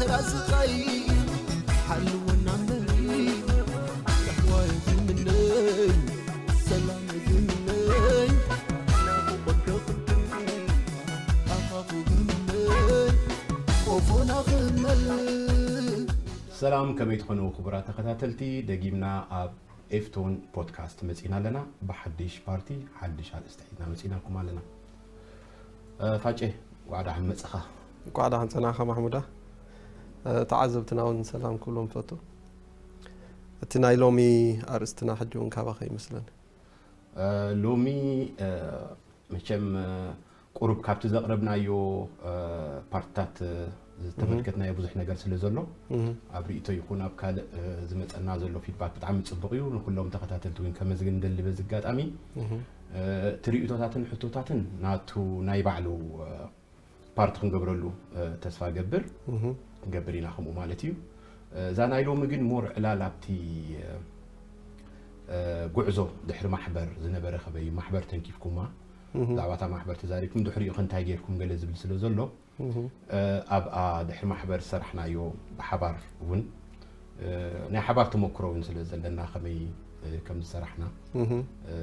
ካስኻይ ሓልወና እምበሪ፣ ራህዋ ዝምነይ፣ ሰላም ዝምነይ፣ ናፍቖት ከኽብር፣ ኣኻኹ ዝምነይ፣ ቆፎና ክመል። ሰላም፣ ከመይ ትኾኑ ክቡራት ተኸታተልቲ? ደጊምና ኣብ ኤፍቶን ፖድካስት መጺና ኣለና። ብሓድሽ ፓርቲ፣ ሓድሽ ኣርእስቲ ሒዝና መጺናኩም ኣለና። እ፣ ፋጨ፣ ዋዕዳ ሓመጽኻ። እንቋዕ ደሓን ጸናኻ ማሕሙዳ። እ፣ ተዓዘብትና እውን ሰላም ክብሎም ፈቱ። እቲ ናይ ሎሚ ኣርእስትና ሕጂ እውን ካባኸ ይመስለኒ። እ፣ ሎሚ፣ እ፣ መቸም፣ እ፣ ቁሩብ ካብቲ ዘቕረብናዮ፣ እ፣ ፓርትታት፣ እ፣ ዝተመልከትናዮ ብዙሕ ነገር ስለ ዘሎ፣ እህ። ኣብ ርእይቶ ይኹን ኣብ ካልእ፣ እ፣ ዝመጸና ዘሎ ፊድባክ ብጣዕሚ ጽቡቕ እዩ። ንኹሎም ተኸታተልቲ እውን ከመስግን ንደሊ በዚ ኣጋጣሚ። እህ። እ፣ እቲ ርእይቶታትን ሕቶታትን ናቱ ናይ ባዕሉ፣ እ፣ ፓርት ክንገብረሉ፣ እ፣ ተስፋ ገብር። እህ። ክንገብር ኢና ከምኡ ማለት እዩ። እ፣ እዛ ናይ ሎሚ ግን ሞር ዕላል ኣብቲ፣ እ፣ እ፣ ጉዕዞ ድሕሪ ማሕበር ዝነበረ ከመይ እዩ? ማሕበር ተንኪፍኩማ፣ እህ። ብዛዕባ እታ ማሕበር ተዛሪብኩም፣ ድሕሪኡ ከ እንታይ ጌርኩም ገለ ዝብል ስለ ዘሎ፣ እህ። እ፣ ኣብኣ ድሕሪ ማሕበር ዝሰራሕናዮ ብሓባር እውን፣ እ፣ ናይ ሓባር ተመክሮ እውን ስለ ዘለና ከመይ፣ እ፣ ከም ዝሰራሕና፣ እህ። እ፣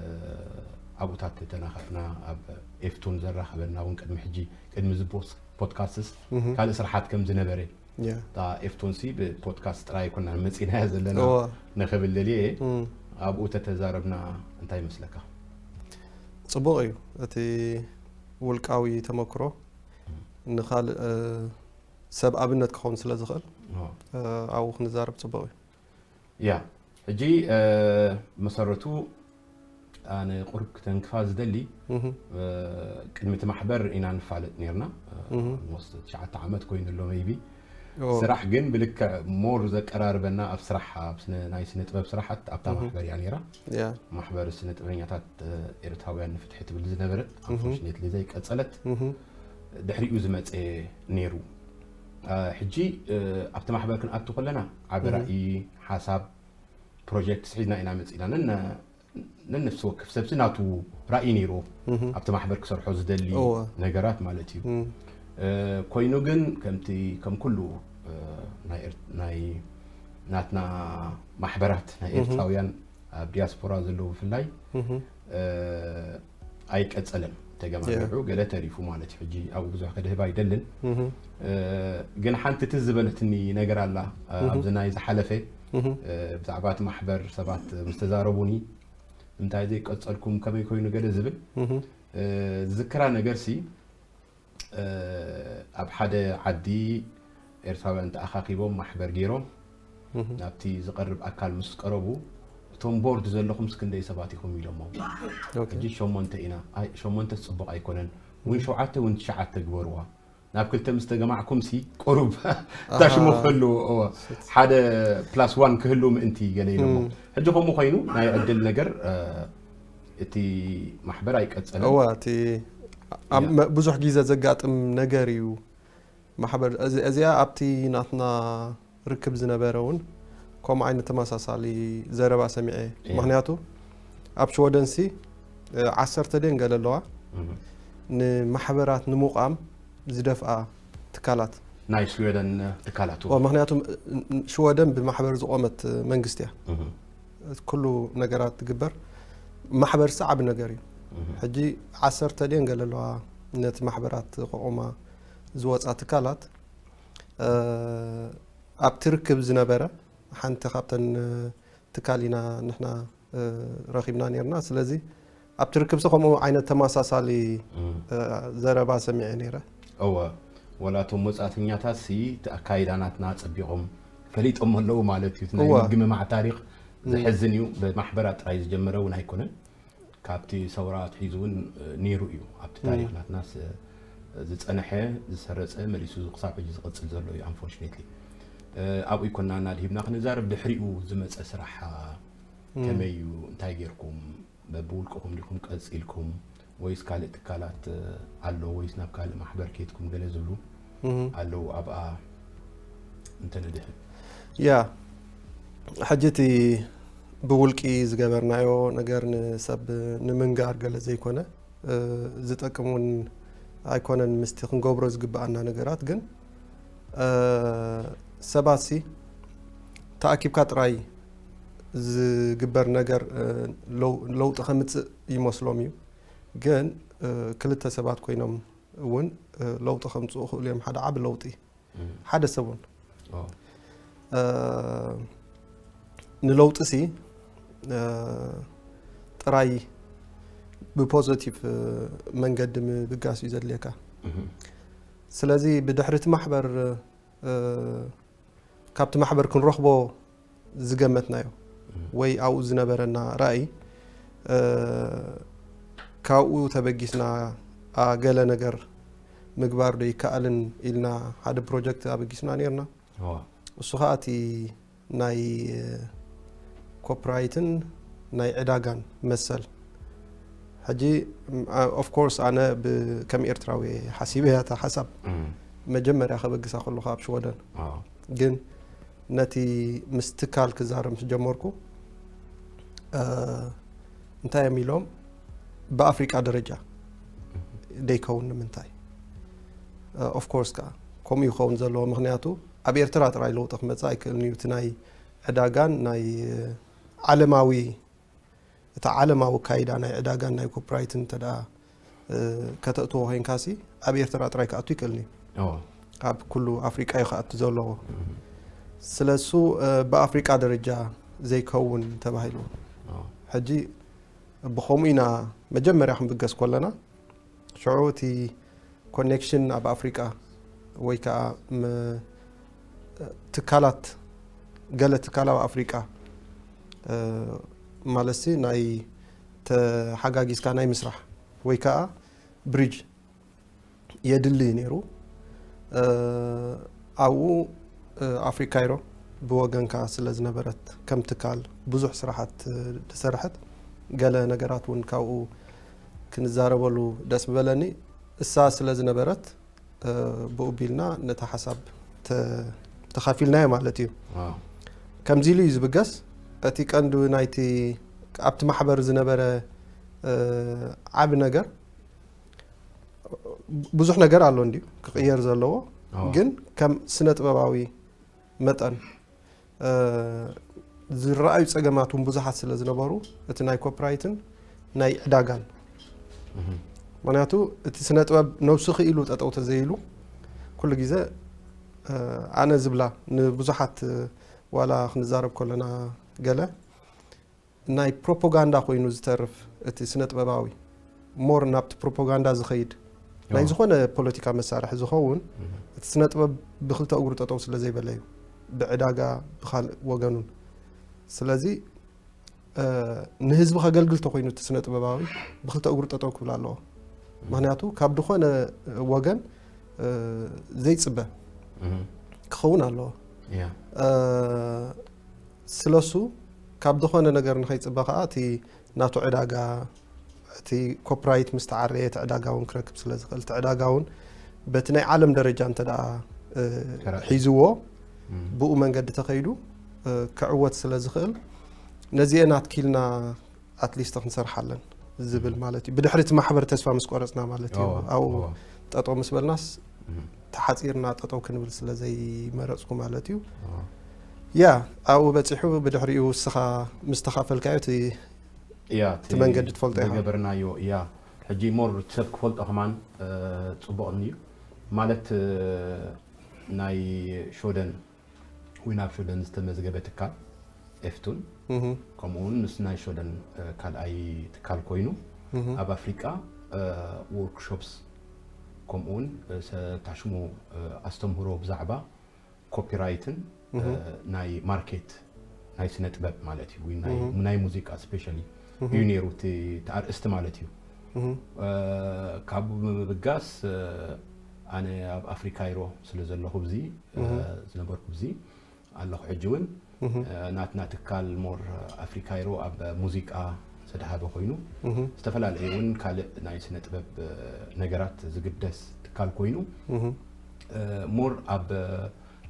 ኣብኡታት ተናኸፍና፣ ኣብ ኤፍቶን ዘራኸበና እውን ቅድሚ ሕጂ፣ ቅድሚ እዚ ፖስ-፣ ፖድካስትስ እህ። ካልእ ስራሓት ከም ዝነበረ፣ ያ። እታ ኤፍቶንሲ ብፖድካስት ጥራይ ኣይኮናን መጺናያ ዘለና እዋ። ንኽብል ደልየ እየ። እም። ኣብኡ ተተዛረብና እንታይ ይመስለካ? ጽቡቕ እዩ። እቲ ውልቃዊ ተመክሮ እም። ንኻልእ፣ እ፣ ሰብ ኣብነት ክኸውን ስለ ዝኽእል፣ እዋ። እ፣ ኣብኡ ክንዛረብ ጽቡቕ እዩ። ያ፣ ሕጂ፣ እ፣ መሰረቱ ኣነ ቁሩብ ክተንክፋ ዝደሊ፣ እህ። እ፣ ቅድሚ እቲ ማሕበር ኢና ንፋለጥ ኔርና። እ፣ እህ። ኦልሞስት ትሽዓተ ዓመት ኮይኑ ኣሎ ሜይቢ። ኦ። ስራሕ ግን ብልክዕ ሞር ዘቀራርበና ኣብ ስራሕ፣ ኣብ ስነ-፣ ናይ ስነ ጥበብ ስራሓት ኣብታ እህ። ማሕበር እያ ኔራ። ያ። ማሕበር ስነ ጥበበኛታት፣ እ፣ ኤርትራውያን ንፍትሒ ትብል ዝነበረት፣ እህ። ኣንፎርቹኔትሊ ዘይቀጸለት፣ እህ። ድሕሪኡ ዝመጸ ኔሩ። እ፣ ሕጂ፣ እ፣ ኣብቲ ማሕበር ክንኣቱ ከለና ዓቢ እህ። ራእይ፣ ሓሳብ፣ ፕሮጀክት ስሒዝና ኢና መጺና። ነነ-፣ ነነፍሲ ወከፍ ሰብሲ ናቱ ራእይ ነይርዎ። እህ። ኣብቲ ማሕበር ክሰርሖ ዝደሊ እወ። ነገራት ማለት እዩ። እም። እ፣ ኮይኑ ግን ከምቲ፣ ከም ኩሉ፣ እ፣ ናይ ኤር-፣ ናይ ናትና ማሕበራት ናይ እህ። ኤርትራውያን ኣብ ዲያስፖራ ዘለዉ ብፍላይ፣ እህ። እ፣ ኣይቀጸለን። ተገማሚዑ ያ። ገለ ተሪፉ ማለት እዩ። ሕጂ ኣብኡ ብዙሕ ከድህብ ኣይደልን። እህ። እ፣ ግን ሓንቲ ትዝ ዝበለትኒ ነገር ኣላ። እ፣ እህ። ኣብዚ ናይ ዝሓለፈ፣ እህ። እ፣ ብዛዕባ እቲ ማሕበር ሰባት ምስ ተዛረቡኒ፣ "እንታይ ዘይቀጸልኩም፣ ከመይ ኮይኑ?" ገለ ዝብል፣ እህ። እ፣ ዝዝክራ ነገርሲ፣ እ፣ ኣብ ሓደ ዓዲ ኤርትራውያን ተኣኻኺቦም ማሕበር ገይሮም፣ እህ። ናብቲ ዝቐርብ ኣካል ምስ ቀረቡ፣ "እቶም ቦርድ ዘለኹምስ ክንደይ ሰባት ኢኹም?" ኢሎሞ። ኦኬ። ሕጂ ሸሞንተ ኢና። "ኣይ፣ ሸሞንተስ ጽቡቕ ኣይኮነን። እውን ሸውዓተ እውን ትሽዓተ ግበርዋ። ናብ ክልተ ምስ ተገማዕኩምሲ ቁሩብ ኣሃ። ታሽሙ ክህልዎ፣ እወ፣ ስት። ሓደ ፕላስ ዋን ክህሉ ምእንቲ" ገለ ኢሎሞ። እም። ሕጂ ከምኡ ኮይኑ ናይ ዕድል ነገር፣ እ፣ እቲ ማሕበር ኣይቀጸለን። እወ፣ እቲ ኣብ ያ። መ-፣ ብዙሕ ግዜ ዘጋጥም ነገር እዩ። ማሕበር እዚ-፣ እዚኣ ኣብቲ ናትና ርክብ ዝነበረ እውን ከምኡ ዓይነት ተመሳሳሊ ዘረባ ሰሚዐ። እያ። ምኽንያቱ ኣብ ሽወደንሲ፣ እ፣ ዓሰርተ ድየን ገለ ኣለዋ እህ። ንማሕበራት ንምቋም ዝደፍኣ ትካላት። ናይ ሽወደን ትካላት። ኦ፣ ምኽንያቱ፣ እ፣ ሽወደን ብማሕበር ዝቖመት መንግስቲ እያ። እህ። ኩሉ ነገራት ትግበር። ማሕበርሲ ዓቢ ነገር እዩ። እህ። ሕጂ ዓሰርተ ድየን ገለ ኣለዋ ነቲ ማሕበራት ከቑማ ዝወጻ ትካላት። እ፣ ኣብቲ ርክብ ዝነበረ ሓንቲ ካብተን ትካል ኢና ንሕና፣ እ፣ ረኺብና ኔርና። ስለዚ ኣብቲ ርክብሲ ከምኡ ዓይነት ተመሳሳሊ፣ እም። እ፣ ዘረባ ሰሚዐ ኔረ። እወ፣ ወላ እቶም ወጻእተኛታትሲ እቲ ኣካይዳ ናትና ኣጸቢቖም ፈሊጦም ኣለዉ ማለት እዩ። እቲ ናይ እወ። ምግምማዕ ታሪኽ እም። ዘሕዝን እዩ። ብማሕበራት ጥራይ ዝጀመረ እውን ኣይኮነን። ካብቲ ሰውራ ኣትሒዙ እውን፣ እ፣ ነይሩ እዩ። ኣብቲ ታሪኽ እም። ናትናስ፣ እ፣ ዝጸንሐ፣ ዝሰረጸ፣ መሊሱ ክሳብ ሕጂ ዝቕጽል ዘሎ እዩ፣ ኣንፎርቹኔትሊ። እ፣ ኣብኡ ኣይኮናን ኣድሂብና ክንዛረብ፣ ድሕሪኡ ዝመጸ ስራሕ እም። ከመይ እዩ? እንታይ ጌርኩም? በብውልቅኹም ዲኹም ቀጺልኩም? ወይስ ካልእ ትካላት፣ እ፣ ኣሎ? ወይስ ናብ ካልእ ማሕበር ኬድኩም? ገለ ዝብሉ እህ። ኣለዉ። ኣብኣ እንተነድሕን። ያ፣ ሕጂ እቲ ብውልቂ ዝገበርናዮ ነገር ንሰብ ንምንጋር ገለ ዘይኮነ፣ እ፣ ዝጠቅም እውን ኣይኮነን ምስቲ ክንገብሮ ዝግብኣና ነገራት። ግን ሰባት ሲ ተኣኪብካ ጥራይ ዝግበር ነገር ለውጢ ከምፅእ ይመስሎም እዩ። ግን ክልተ ሰባት ኮይኖም እውን ለውጢ ከምፅኡ ክእሉ እዮም። ሓደ ዓብ ለውጢ ሓደ ሰብ እውን ንለውጢ ሲ ጥራይ ብፖዘቲቭ መንገዲ ምብጋስ እዩ ዘድልየካ። ስለዚ ብድሕሪ እቲ ማሕበር ካብቲ ማሕበር ክንረኽቦ ዝገመትናዮ ወይ ኣብኡ ዝነበረና ራእይ ካብኡ ተበጊስና ገለ ነገር ምግባር ዶ ይከኣልን ኢልና ሓደ ፕሮጀክት ኣበጊስና ነርና። እሱ ከዓ እቲ ናይ ኮፕራይትን ናይ ዕዳጋን መሰል። ሕጂ ኦፍኮርስ ኣነ ከም ኤርትራዊ ሓሲበ እያ እታ ሓሳብ መጀመርያ ከበግሳ ከለኹ ኣብ ሽወደን። ግን ነቲ ምስ ትካል ክዛረብ ምስ ጀመርኩ እንታይ እዮም ኢሎም፣ ብኣፍሪቃ ደረጃ ደይከውን ንምንታይ? ኦፍኮርስ ከዓ ከምኡ ይኸውን ዘለዎ። ምክንያቱ ኣብ ኤርትራ ጥራይ ለውጢ ክመፅእ ኣይክእልን እዩ። እቲ ናይ ዕዳጋን ናይ ዓለማዊ፣ እቲ ዓለማዊ ካይዳ ናይ ዕዳጋን ናይ ኮፕራይትን እንተ ደኣ ከተእትዎ ኮይንካሲ ኣብ ኤርትራ ጥራይ ክኣቱ ይክእልን እዩ። ኣብ ኩሉ ኣፍሪቃ እዩ ክኣቱ ዘለዎ። ስለሱ ብኣፍሪቃ ደረጃ ዘይከውን ተባሂሉ። ሕጂ ብኸምኡ ኢና መጀመርያ ክንብገስ ከለና ሽዑ እቲ ኮኔክሽን ኣብ ኣፍሪቃ ወይ ከዓ ትካላት ገለ ትካል ኣብ ኣፍሪቃ ማለት ሲ ናይ ተሓጋጊዝካ ናይ ምስራሕ ወይ ከዓ ብሪጅ የድሊ ነይሩ። ኣብኡ ኣፍሪካ ይሮ ብወገንካ ስለ ዝነበረት ከም ትካል ብዙሕ ስራሓት ዝሰረሐት ገለ ነገራት እውን ካብኡ ክንዛረበሉ ደስ ምበለኒ። እሳ ስለ ዝነበረት ብኡ ቢልና ነታ ሓሳብ ተኻፊልናዮ ማለት እዩ። ከምዚ ኢሉ እዩ ዝብገስ። እቲ ቀንዲ ናይቲ ኣብቲ ማሕበር ዝነበረ ዓቢ ነገር ብዙሕ ነገር ኣሎ እንድዩ ክቕየር ዘለዎ። ግን ከም ስነ ጥበባዊ መጠን ዝረኣዩ ጸገማት እውን ብዙሓት ስለ ዝነበሩ እቲ ናይ ኮፕራይትን ናይ ዕዳጋን ምክንያቱ እቲ ስነ ጥበብ ነብሱ ክኢሉ ጠጠው ተዘይሉ ኩሉ ግዜ ኣነ ዝብላ ንብዙሓት ዋላ ክንዛረብ ከለና ገለ ናይ ፕሮፓጋንዳ ኮይኑ ዝተርፍ እቲ ስነ ጥበባዊ ሞር ናብቲ ፕሮፓጋንዳ ዝኸይድ ናይ ዝኾነ ፖለቲካ መሳርሒ ዝኸውን እቲ ስነ ጥበብ ብክልተ እግሩ ጠጠው ስለ ዘይበለ እዩ ብዕዳጋ ብካልእ ወገኑን። ስለዚ ንህዝቢ ከገልግል ተኮይኑ እቲ ስነ ጥበባዊ ብክልተ እግሩ ጠጠው ክብል ኣለዎ። ምክንያቱ ካብ ዝኾነ ወገን ዘይፅበ ክኸውን ኣለዎ። ስለሱ ካብ ዝኾነ ነገር ንኸይፅበ ከዓ እቲ ናቱ ዕዳጋ እቲ ኮፕራይት ምስ ተዓረየ እቲ ዕዳጋ እውን ክረክብ ስለ ዝኽእል እቲ ዕዳጋ እውን በቲ ናይ ዓለም ደረጃ እንተ ደኣ ሒዝዎ ብኡ መንገዲ ተኸይዱ ክዕወት ስለ ዝኽእል ነዚአን ኣትኪልና ኣትሊስት ክንሰርሓለን ዝብል ማለት እዩ። ብድሕሪ እቲ ማሕበር ተስፋ ምስ ቆረፅና ማለት እዩ። ኣብኡ ጠጠው ምስ በልናስ ተሓፂርና ጠጠው ክንብል ስለ ዘይመረፅኩ ማለት እዩ። ያ ኣብኡ በፂሑ ብድሕሪኡ እስኻ ምስ ተኻፈልካዮ እቲ ያ እቲ መንገዲ ትፈልጦ ኢኻ። ዝገበርናዮ ያ ሕጂ ሞር ሰብ ክፈልጦ ከማን ፅቡቕ እዩ ማለት ናይ ሾደን ወይ ናብ ሾደን ዝተመዝገበ ትካል ኤፍቱን ከምኡ እውን ምስ ናይ ሾደን ካልኣይ ትካል ኮይኑ ኣብ ኣፍሪቃ ዎርክሾፕስ ከምኡ እውን ታሽሙ ኣስተምህሮ ብዛዕባ ኮፒራይትን ናይ ማርኬት ናይ ስነ ጥበብ ማለት እዩ ወይ ናይ ሙዚቃ ስፔሻሊ እዩ ነይሩ እቲ ኣርእስቲ ማለት እዩ። ካብ ምብጋስ ኣነ ኣብ ኣፍሪካ ይሮ ስለ ዘለኹ ብዚ ዝነበርኩ ብዚ ኣለኹ ሕጂ እውን ናትና ትካል ሞር ኣፍሪካ ይሮ ኣብ ሙዚቃ ዝተድሃበ ኮይኑ ዝተፈላለዩ እውን ካልእ ናይ ስነ ጥበብ ነገራት ዝግደስ ትካል ኮይኑ ሞር ኣብ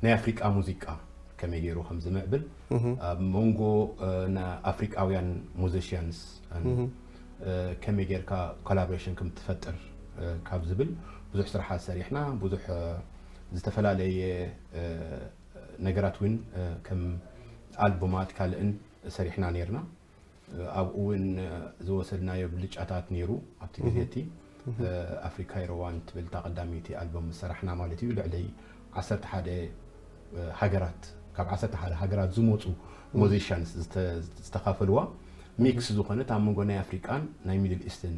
ናይ ኣፍሪቃ ሙዚቃ ከመይ ገይሩ ከም ዝምዕብል ኣብ መንጎ ኣፍሪቃውያን ሙዚሽያንስ ከመይ ጌርካ ኮላቦሬሽን ከም ትፈጥር ካብ ዝብል ብዙሕ ስራሓት ሰሪሕና ብዙሕ ዝተፈላለየ ነገራት እውን ከም ኣልቡማት ካልእን ሰሪሕና ነርና። ኣብኡ እውን ዝወሰድናዮ ብልጫታት ነይሩ። ኣብቲ ግዜ እቲ ኣፍሪካ ይረዋን ትብል እታ ቀዳመይቲ ኣልበም ምስ ሰራሕና ማለት እዩ። ልዕሊ ዓሰርተ ሓደ ሃገራት፣ ካብ ዓሰርተ ሓደ ሃገራት ዝመፁ ሙዚሽያንስ ዝተካፈልዋ ሚክስ ዝኾነት ኣብ መንጎ ናይ ኣፍሪቃን ናይ ሚድል ኢስትን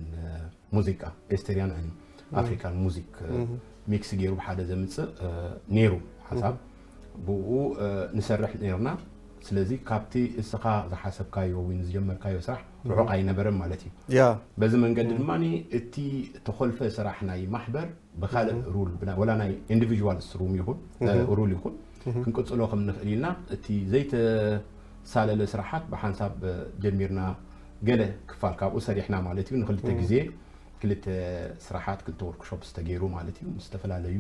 ሙዚቃ፣ ኤስተርያን ኣፍሪካን ሙዚክ ሚክስ ገይሩ ብሓደ ዘምፅእ ነይሩ ሓሳብ። ብኡ ንሰርሕ ነርና። ስለዚ ካብቲ እስኻ ዝሓሰብካዮ ወይ ዝጀመርካዮ ስራሕ ርሑቕ ኣይነበረን ማለት እዩ። ያ በዚ መንገዲ ድማ እቲ ተኾልፈ ስራሕ ናይ ማሕበር ብካልእ ሩል፣ ወላ ናይ ኢንዲቪጁዋልስ ሩም ይኹን ሩል ይኹን ክንቅፅሎ ከም ንኽእል ኢልና፣ እቲ ዘይተሳለለ ስራሓት ብሓንሳብ ጀሚርና። ገለ ክፋል ካብኡ ሰሪሕና ማለት እዩ። ንክልተ ግዜ ክልተ ስራሓት፣ ክልተ ወርክሾፕስ ተገይሩ ማለት እዩ። ምስ ዝተፈላለዩ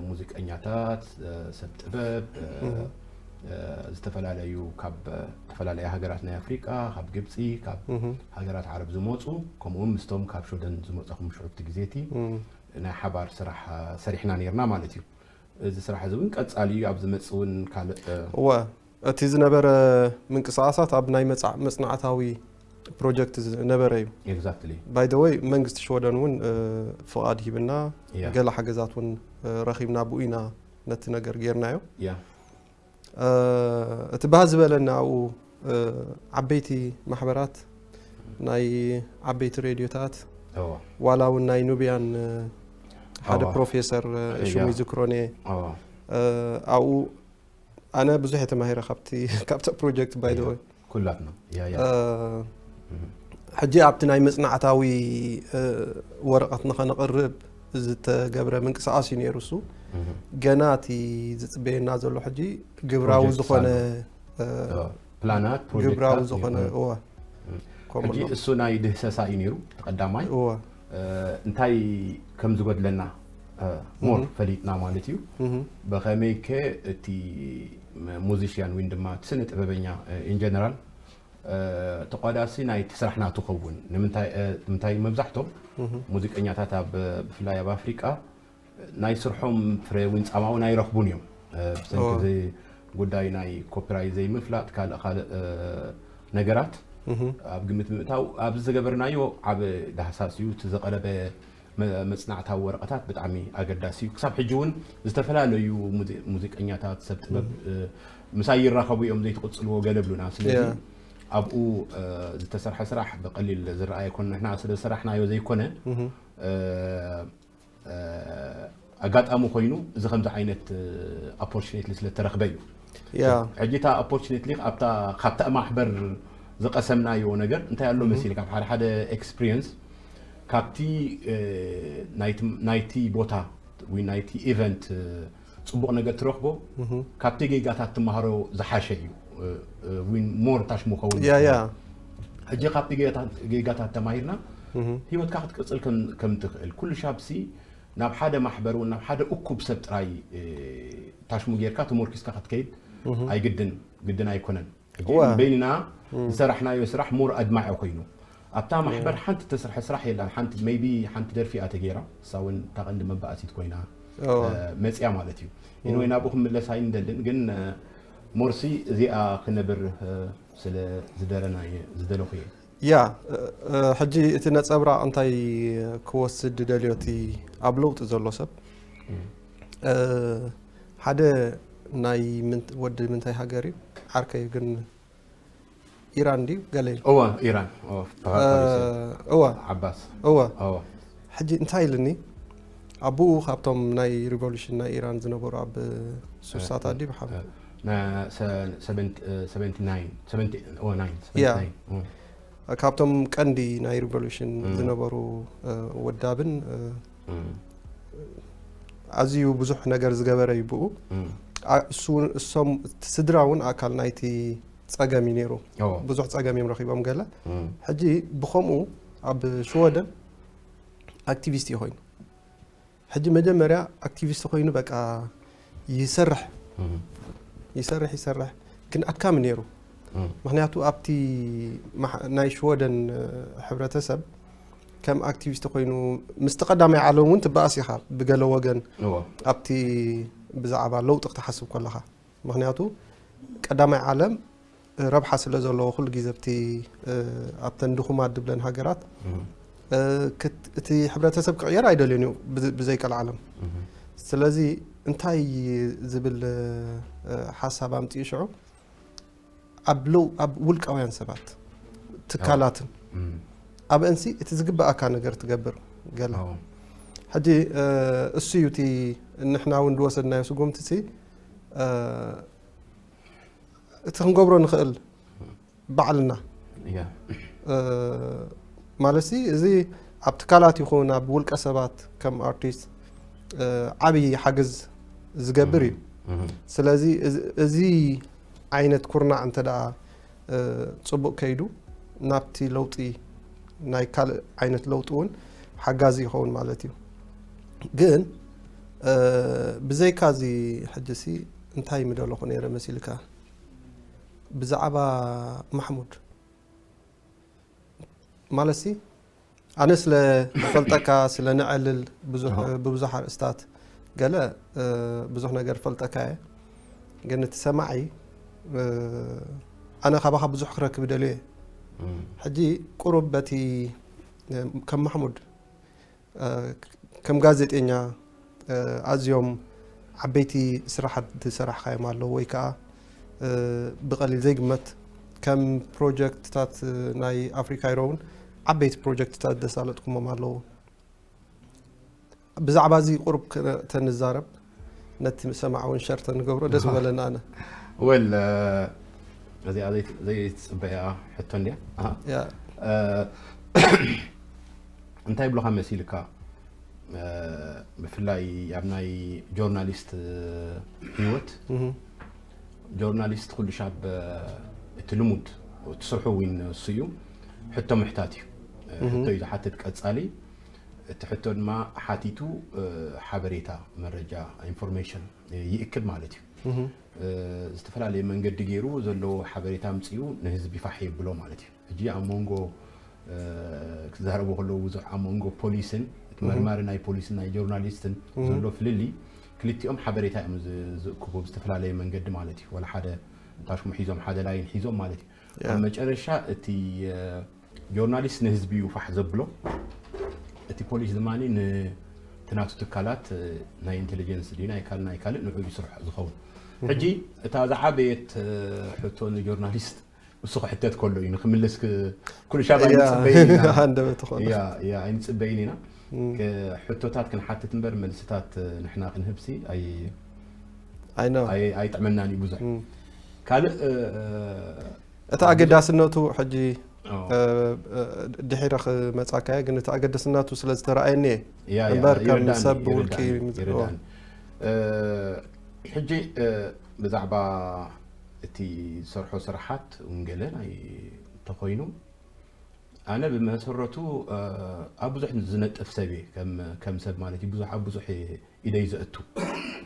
ሙዚቀኛታት፣ ሰብ ጥበብ፣ ዝተፈላለዩ ካብ ዝተፈላለያ ሃገራት ናይ ኣፍሪቃ፣ ካብ ግብፂ፣ ካብ ሃገራት ዓረብ ዝመፁ፣ ከምኡውን ምስቶም ካብ ሽወደን ዝመፃኹም ሽዑ እቲ ግዜ እቲ ናይ ሓባር ስራሕ ሰሪሕና ነርና ማለት እዩ። እዚ ስራሕ እዚ እውን ቀፃሊ እዩ። ኣብ ዝመፅእ እውን ካልእ እወ፣ እቲ ዝነበረ ምንቅስቃሳት ኣብ ናይ መጻ- መጽናዕታዊ ፕሮጀክት ዝነበረ እዩ። ኤግዛክትሊ ባይ ዘ ወይ መንግስቲ ሽወደን እውን ፍቓድ ሂብና ያ። ገለ ሓገዛት እውን ረኺብና ብኡ ኢና ነቲ ነገር ጌርናዮ። ያ እቲ ባህ ዝበለና ኣብኡ ዓበይቲ ማሕበራት፣ ናይ ዓበይቲ ሬድዮታት፣ እዎ ዋላ እውን ናይ ኑብያን ሓደ እዎ። ፕሮፌሰር ሽሙ ያ። ይዝክሮን እየ። እዎ ኣብኡ ኣነ ብዙሕ እየ ተማሂረ ካብቲ ካብቲ ፕሮጀክት ባይ ዘ ወይ ኩላትና ያ ያ ሕጂ ኣብቲ ናይ መጽናዕታዊ ወረቐት ንኸነቕርብ ዝተገብረ ምንቅስቃስ እዩ ነይሩ። እሱ ገና እቲ ዝጽበየና ዘሎ ሕጂ ግብራዊ ፕሮጀክት ዝኾነ ኣሎ። ፕላናት ግብራዊ ፕሮጀክታት ዝኾነ እም። እወ ሕጂ ከምኡ እሱ ናይ ድህሰሳ እዩ ነይሩ። እቲ ቀዳማይ እወ እንታይ ከም ዝጎድለና ሞር እም። ፈሊጥና ማለት እዩ። እም። ብኸመይ ከ እቲ ሙዚሽያን ወይ ድማ እቲ ስነ ጥበበኛ ኢን ጀነራል ተቋዳሲ ናይ እቲ ስራሕ ናቱ ኸውን ንምንታይ? ንምንታይ መብዛሕቶም እም። ሙዚቀኛታት ኣብ ብፍላይ ኣብ ኣፍሪቃ ናይ ስርሖም ፍረ እውን ጻማ እውን ኣይረኽቡን እዮም። ብሰንኪ እዎ። እዚ ጉዳይ ናይ ኮፒራይት ዘይምፍላጥ፣ ካልእ ካልእ ነገራት እም። ኣብ ግምት ምእታው ኣብዚ ዝገበርናዮ ዓብ ዳህሳስ እዩ። እቲ ዝቐረበ መ- መጽናዕታዊ ወረቐታት ብጣዕሚ ኣገዳሲ እዩ። ክሳብ ሕጂ እውን ዝተፈላለዩ ሙዚ- ሙዚቀኛታት፣ ሰብ ጥበብ ምሳይ ይራኸቡ እዮም፣ ዘይትቕጽልዎ ገለ ብሉና። ስለዚ ያ። ኣብኡ ዝተሰርሐ ስራሕ ብቐሊል ዝረኣየ ኮነ ንሕና ስለ ዝሰራሕናዮ ዘይኮነ እም። ኣጋጣሚ ኮይኑ እዚ ከምዚ ዓይነት ኦፖርቹኒቲ ስለተረኽበ እዩ። ያ ሕጂ እታ ኦፖርቹኒቲ ኣብታ ካብታ ማሕበር ዝቐሰምናዮ ነገር እንታይ ኣሎ መሲል ካብ ሓደ ሓደ ኤክስፒሪየንስ ካብቲ ናይቲ ቦታ ወይ ናይቲ ኢቨንት ጽቡቕ ነገር ትረኽቦ እም። ካብቲ ጌጋታት ትመሃሮ ዝሓሸ እዩ። ዊን ሞር ታሽሙ ኸውን ያ ያ ሕጂ ካብቲ ጌጋታት ተማሂርና እም። ህይወትካ ክትቅፅል ከም- ከም ትኽእል ኩሉ ሻብሲ ናብ ሓደ ማሕበር እውን ናብ ሓደ እኩብ ሰብ ጥራይ ታሽሙ ጌርካ ተሞርኪስካ ክትከይድ ኣይግድን ግድን ኣይኮነን። ሕጂ እወ። በይንና ዝሰራሕናዮ ስራሕ ሞር ኣድማዒ ኮይኑ ኣብታ ማሕበር ሓንቲ ተስርሐ ስራሕ የላን። ሓንቲ ሜይቢ ሓንቲ ደርፊ እያ ተገይራ፣ እሳ እውን እታ ቀንዲ መባእሲት ኮይና እወ። መፅያ ማለት እዩ። ኢንወይ ናብኡ ክምለስ ኣይንደልን፣ ግን ሞርሲ እዚኣ ክነብር ስለ ዝደለና እየ ዝደለኹ እየ። ያ ሕጂ እቲ ነፀብራቕ እንታይ ክወስድ ደልዮ እቲ ኣብ ለውጢ ዘሎ ሰብ ሓደ ናይ ወዲ ምንታይ ሃገር እዩ ዓርከይ ግን ኢራን ድዩ ገለ ኢሉ እወ ኢራን እወ ተፋ- ተፋ- እወ ዓባስ እወ እወ ሕጂ እንታይ ኢልኒ ኣቦኡ ካብቶም ናይ ሪቮሉሽን ናይ ኢራን ዝነበሩ ኣብ ሱሳት ኣዲ ብሓም ያ ካብቶም ቀንዲ ናይ ሪቮሉሽን ዝነበሩ ወዳብን ኣዝዩ ብዙሕ ነገር ዝገበረ እዩ ብኡ እሱ እሶም ስድራ እውን ኣካል ናይቲ ፀገም እዩ ነይሩ ብዙሕ ፀገም እዮም ረኪቦም ገለ ሕጂ ብከምኡ ኣብ ሽወደን ኣክቲቪስት እዩ ኮይኑ ሕጂ መጀመርያ ኣክቲቪስት ኮይኑ በቃ ይሰርሕ ይሰርሕ ይሰርሕ ግን ኣድካሚ ነይሩ ምክንያቱ ኣብቲ ናይ ሽወደን ሕብረተሰብ ከም ኣክቲቪስት ኮይኑ ምስቲ ቀዳማይ ዓለም እውን ትበኣስ ኢኻ ብገለ ወገን እዎ ኣብቲ ብዛዕባ ለውጢ ክትሓስብ ከለኻ። ምኽንያቱ ቀዳማይ ዓለም ረብሓ ስለ ዘለዎ ኩሉ ግዜ ኣብቲ ኣብተን ድኹማት ድብለን ሃገራት እም፣ እ፣ ክት- እቲ ሕብረተሰብ ክቕየር ኣይደልዮን እዩ ብዝ- ብዘይቀልዓለም። እም፣ ስለዚ እንታይ ዝብል እ፣ ሓሳብ ኣምፅኡ ሽዑ ኣብ ለው ኣብ ውልቃውያን ሰባት ትካላትን እም፣ ኣብ እንሲ እቲ ዝግበኣካ ነገር ትገብር ገለ እዎ ሕጂ እ፣ እሱ እዩ እቲ ንሕና እውን ዝወሰድናዮ ስጉምቲ ሲ እ፣ እቲ ክንገብሮ ንኽእል ባዕልና እያ እ፣ ማለት ሲ እዚ ኣብ ትካላት ይኹን ኣብ ውልቀ ሰባት ከም ኣርቲስት እ፣ ዓብዪ ሓገዝ ዝገብር እዩ። እም፣ ስለዚ እዚ- እዚ ዓይነት ኩርናዕ እንተ ደኣ እ፣ ጽቡቕ ከይዱ ናብቲ ለውጢ ናይ ካልእ ዓይነት ለውጢ እውን ሓጋዚ ይኸውን ማለት እዩ። ግን እ፣ ብዘይካ እዚ ሕጂ ሲ እንታይ ምደለኹ ነይረ መሲልካ ብዛዕባ ማሕሙድ ማለት ሲ ኣነ ስለ ዝፈልጠካ ስለ ንዕልል ብዙሕ ኣሃ። ብብዙሕ ኣርእስታት ገለ እ፣ ብዙሕ ነገር ፈልጠካ እየ። ግን እቲ ሰማዒ እ፣ ኣነ ካባኻ ብዙሕ ክረክብ ደልዮ እየ። እም፣ ሕጂ ቁሩብ በቲ እ፣ ከም ማሕሙድ እ፣ ከም ጋዜጠኛ እ፣ ኣዝዮም ዓበይቲ ስራሓት ዝሰራሕካዮም ኣለዉ ወይ ከዓ እ፣ ብቐሊል ዘይግመት ከም ፕሮጀክትታት እ፣ ናይ ኣፍሪካ ይረውን ዓበይቲ ፕሮጀክትታት ዘሳለጥኩሞም ኣለዉ። ብዛዕባ እዚ ቁሩብ ክነ- ተንዛረብ ነቲ ሰማዕ እውን ሸር ተንገብሮ ደስ ምበለና ኣነ ወል እዚኣ ዘይት- ዘይትፅበያ ሕቶ እንድያ ኣሃ። ያ እ፣ እንታይ ይብሉኻ መሲልካ እ፣ ብፍላይ ኣብ ናይ ጆርናሊስት እ፣ ህይወት እህ፣ ጆርናሊስት ኩሉ ሻብ እ፣ እቲ ልሙድ እቲ ስርሑ እውን እሱ እዩ ሕቶ ምሕታት እዩ እ፣ እህ። ሕቶ እዩ ዝሓትት ቀፃሊ እቲ ሕቶ ድማ ሓቲቱ እ፣ ሓበሬታ መረጃ ኢንፎርሜሽን እ፣ ይእክብ ማለት እዩ እህ፣ እ፣ ዝተፈላለየ መንገዲ ገይሩ ዘለዎ ሓበሬታ ኣምፅኡ ንህዝቢ ፋሕ የብሎ ማለት እዩ ሕጂ ኣብ መንጎ እ፣ ክዛረቡ ከለዉ ብዙሕ ኣብ መንጎ ፖሊስን እቲ እህ። መርማሪ ናይ ፖሊስን ናይ ጆርናሊስትን እህ። ዘሎ ፍልልይ ክልቲኦም ሓበሬታ እዮም ዝ- ዝእክቡ ብዝተፈላለየ መንገዲ ማለት እዩ ወላ ሓደ ታሽሙ ሒዞም ሓደ ላይን ሒዞም ማለት እዩ ያ። ኣብ መጨረሻ እቲ እ፣ ጆርናሊስት ንህዝቢ እዩ ፋሕ ዘብሎ እቲ ፖሊስ ድማ ንትናቱ ትካላት እ፣ ናይ ኢንቴሊጀንስ ድዩ ናይ ካልእ ናይ ካልእ ንዑ እዩ ስርሑ ዝኸውን ሕጂ እታ ዝዓበየት እ፣ ሕቶ ንጆርናሊስት እሱ ክሕተት ከሎ እዩ ንክምልስ ክ- ኩሉ ሻብ ኣይንፅበይን ኢና ሃንደበት ኾነ ያ ያ ኣይንፅበይን ኢና እም፣ ክ- ሕቶታት ክንሓትት እምበር መልስታት እ፣ ንሕና ክንህብሲ ኣይ- I know ኣይ- ኣይጥዕመናን እዩ ብዙሕ እም፣ ካልእ እ፣ እ፣ እቲ ኣገዳስነቱ ሕጂ ኦ፣ እ፣ እ፣ ድሒረ ክመጻካ እየ፣ ግን እቲ ኣገዳስነቱ ስለ ዝተረኣየኒ እየ። ያ፣ ያ፣ እምበር ከም ይርዳእኒ፣ ሰብ ብውልቂ ይርዳእኒ፣ ምዝ- ይርዳእኒ። እ፣ ሕጂ እ፣ ብዛዕባ እቲ ዝሰርሖ ስራሓት እውን ገለ ናይ እንተኾይኑ ኣነ ብመሰረቱ እ፣ ኣብ ብዙሕ ዝነጥፍ ሰብ እየ ከም- ከም ሰብ ማለት እዩ ብዙሕ ኣብ ብዙሕ እየ ኢደይ ዘእቱ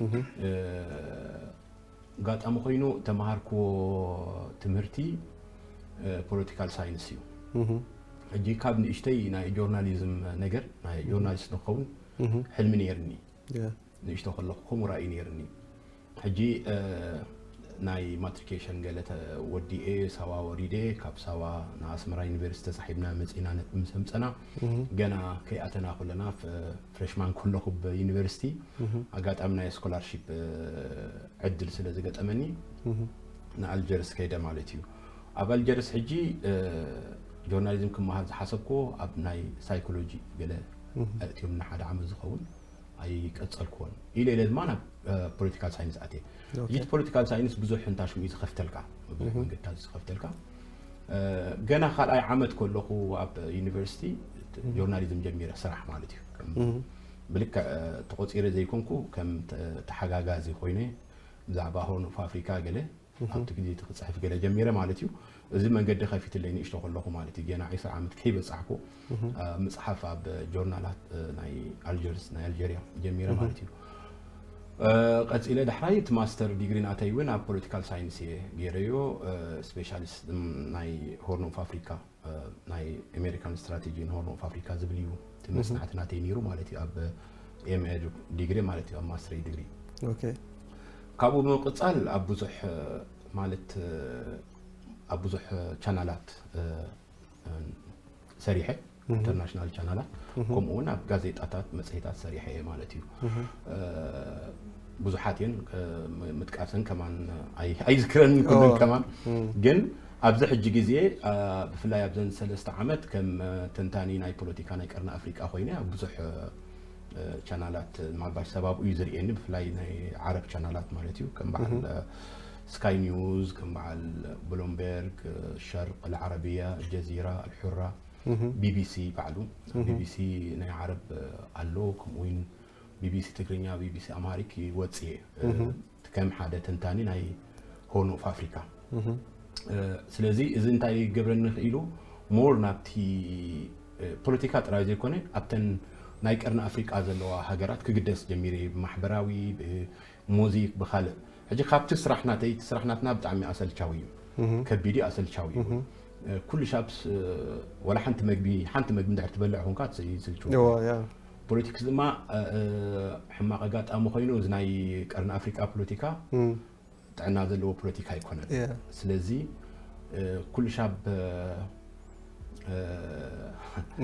እህ፣ እ፣ ኣጋጣሚ ኮይኑ ተምሃርክዎ ትምህርቲ ፖለቲካል ሳይንስ እዩ እህ፣ ሕጂ ካብ ንእሽተይ ናይ ጆርናሊዝም ነገር ናይ ጆርናሊስት ንክኸውን እህ፣ ሕልሚ ነይርኒ ያ፣ ንእሽቶ ከለኹ ከምኡ ራእይ ነይርኒ ሕጂ እ፣ ናይ ማትሪኬሽን ገለ ተ- ወዲኤ ሳዋ ወሪደ ካብ ሳዋ ንኣስመራ ዩኒቨርሲቲ ተሳሒብና መፂና ነጥቢ ምስ ኣምፀና እህ፣ ገና ከይኣተና ከለና ፍ- ፍሬሽማን ከለኹ ብዩኒቨርሲቲ እህ፣ ኣጋጣሚ ናይ ስኮላርሺፕ እ፣ ዕድል ስለ ዝገጠመኒ እህ፣ ንኣልጀርስ ከይደ ማለት እዩ ኣብ ኣልጀርስ ሕጂ እ፣ ጆርናሊዝም ክመሃር ዝሓሰብኩዎ ኣብ ናይ ሳይኮሎጂ ገለ እህ፣ ኣእትዮም ንሓደ ዓመት ዝኸውን ኣይቀፀልኩዎን ኢለ ኢለ ድማ ናብ ፖለቲካል ሳይንስ ኣትየ ኦኬ። እዚ ፖለቲካል ሳይንስ ብዙሕ እንታሽሙ እዩ ዝኸፍተልካ ብዙሕ መንገድታት እዩ ዝኸፍተልካ እ፣ ገና ካልኣይ ዓመት ከለኹ ኣብ ዩኒቨርሲቲ ጆርናሊዝም ጀሚረ ስራሕ ማለት እዩ ከም እህ፣ ብልክዕ እ፣ ተቆፂረ ዘይኮንኩ ከም ተ- ተሓጋጋዚ ኮይነ ብዛዕባ ሆርን ኦፍ ኣፍሪካ ገለ ኣብቲ ግዜ እቲ ክፅሕፍ ገለ ጀሚረ ማለት እዩ እዚ መንገዲ ከፊትለይ ንእሽቶ ከለኹ ማለት እዩ ገና ዒስራ ዓመት ከይበፃሕኩ እ፣ ምፅሓፍ ኣብ ጆርናላት እ፣ ናይ ኣልጀርስ ናይ ኣልጀርያ ጀሚረ ማለት እዩ እ፣ ቀፂለ ዳሕራይ እቲ ማስተር ዲግሪ ናተይ እውን ኣብ ፖለቲካል ሳይንስ እየ ገይረዮ እ፣ ስፔሻሊስት ም፣ ናይ ሆርን ኦፍ ኣፍሪካ ናይ ኣሜሪካን ስትራቴጂ ንሆርን ኦፍ ኣፍሪካ ዝብል እዩ እቲ መፅናዕቲ ናተይ ነይሩ ማለት እዩ። ኣብ ኤምኤ ዲግሪ ማለት እዩ፣ ኣብ ማስተር ዲግሪ። ኦኬ። ካብኡ ብምቕፃል ኣብ ብዙሕ ማለት ኣብ ብዙሕ ቻናላት ሰሪሐ፣ ኢንተርናሽናል ቻናላት፣ ከምኡ እውን ኣብ ጋዜጣታት፣ መፅሄታት ሰሪሐ እየ ማለት እዩ። ብዙሓት እየን፣ ምጥቃሰን ከማን ኣይዝክረን ኩለን ከማን። ግን ኣብዚ ሕጂ ግዜ ብፍላይ ኣብዘን ሰለስተ ዓመት ከም ተንታኒ ናይ ፖለቲካ ናይ ቀርኒ ኣፍሪቃ ኮይነ ኣብ ብዙሕ ቻናላት ማባሽ ሰባብ እዩ ዝርእየኒ፣ ብፍላይ ናይ ዓረብ ቻናላት ማለት እዩ። ከም በዓል ስካይ ኒውስ፣ ከም በዓል ብሉምበርግ፣ ሸርቅ፣ ኣልዓረብያ፣ ጀዚራ፣ ኣልሑራ፣ ቢቢሲ ባዕሉ፣ ቢቢሲ ናይ ዓረብ ኣሎ፣ ከምኡ እውን ቢቢሲ ትግርኛ፣ ቢቢሲ ኣምሃሪክ ይወፅእ እየ ከም ሓደ ተንታኒ ናይ ሆርን ኦፍ ኣፍሪካ። ስለዚ እዚ እንታይ ይገብረኒ ክኢሉ፣ ሞር ናብቲ ፖለቲካ ጥራይ ዘይኮነ ኣብተን ናይ ቀርኒ ኣፍሪቃ ዘለዋ ሃገራት ክግደስ ጀሚረ፣ ብማሕበራዊ፣ ብሙዚክ፣ ብካልእ። ሕጂ ካብቲ ስራሕ ናተይ፣ እቲ ስራሕ ናትና ብጣዕሚ ኣሰልቻዊ እዩ፣ ከቢድ እዩ፣ ኣሰልቻዊ እዩ። ኩሉ ሻብስ ወላ ሓንቲ መግቢ፣ ሓንቲ መግቢ እንድሕር ትበልዕ ኮንካ ይስልችወካ። ፖለቲክስ ድማ ሕማቕ ኣጋጣሚ ኮይኑ፣ እዚ ናይ ቀርኒ ኣፍሪቃ ፖለቲካ ጥዕና ዘለዎ ፖለቲካ ኣይኮነን። ስለዚ ኩሉ ሻብ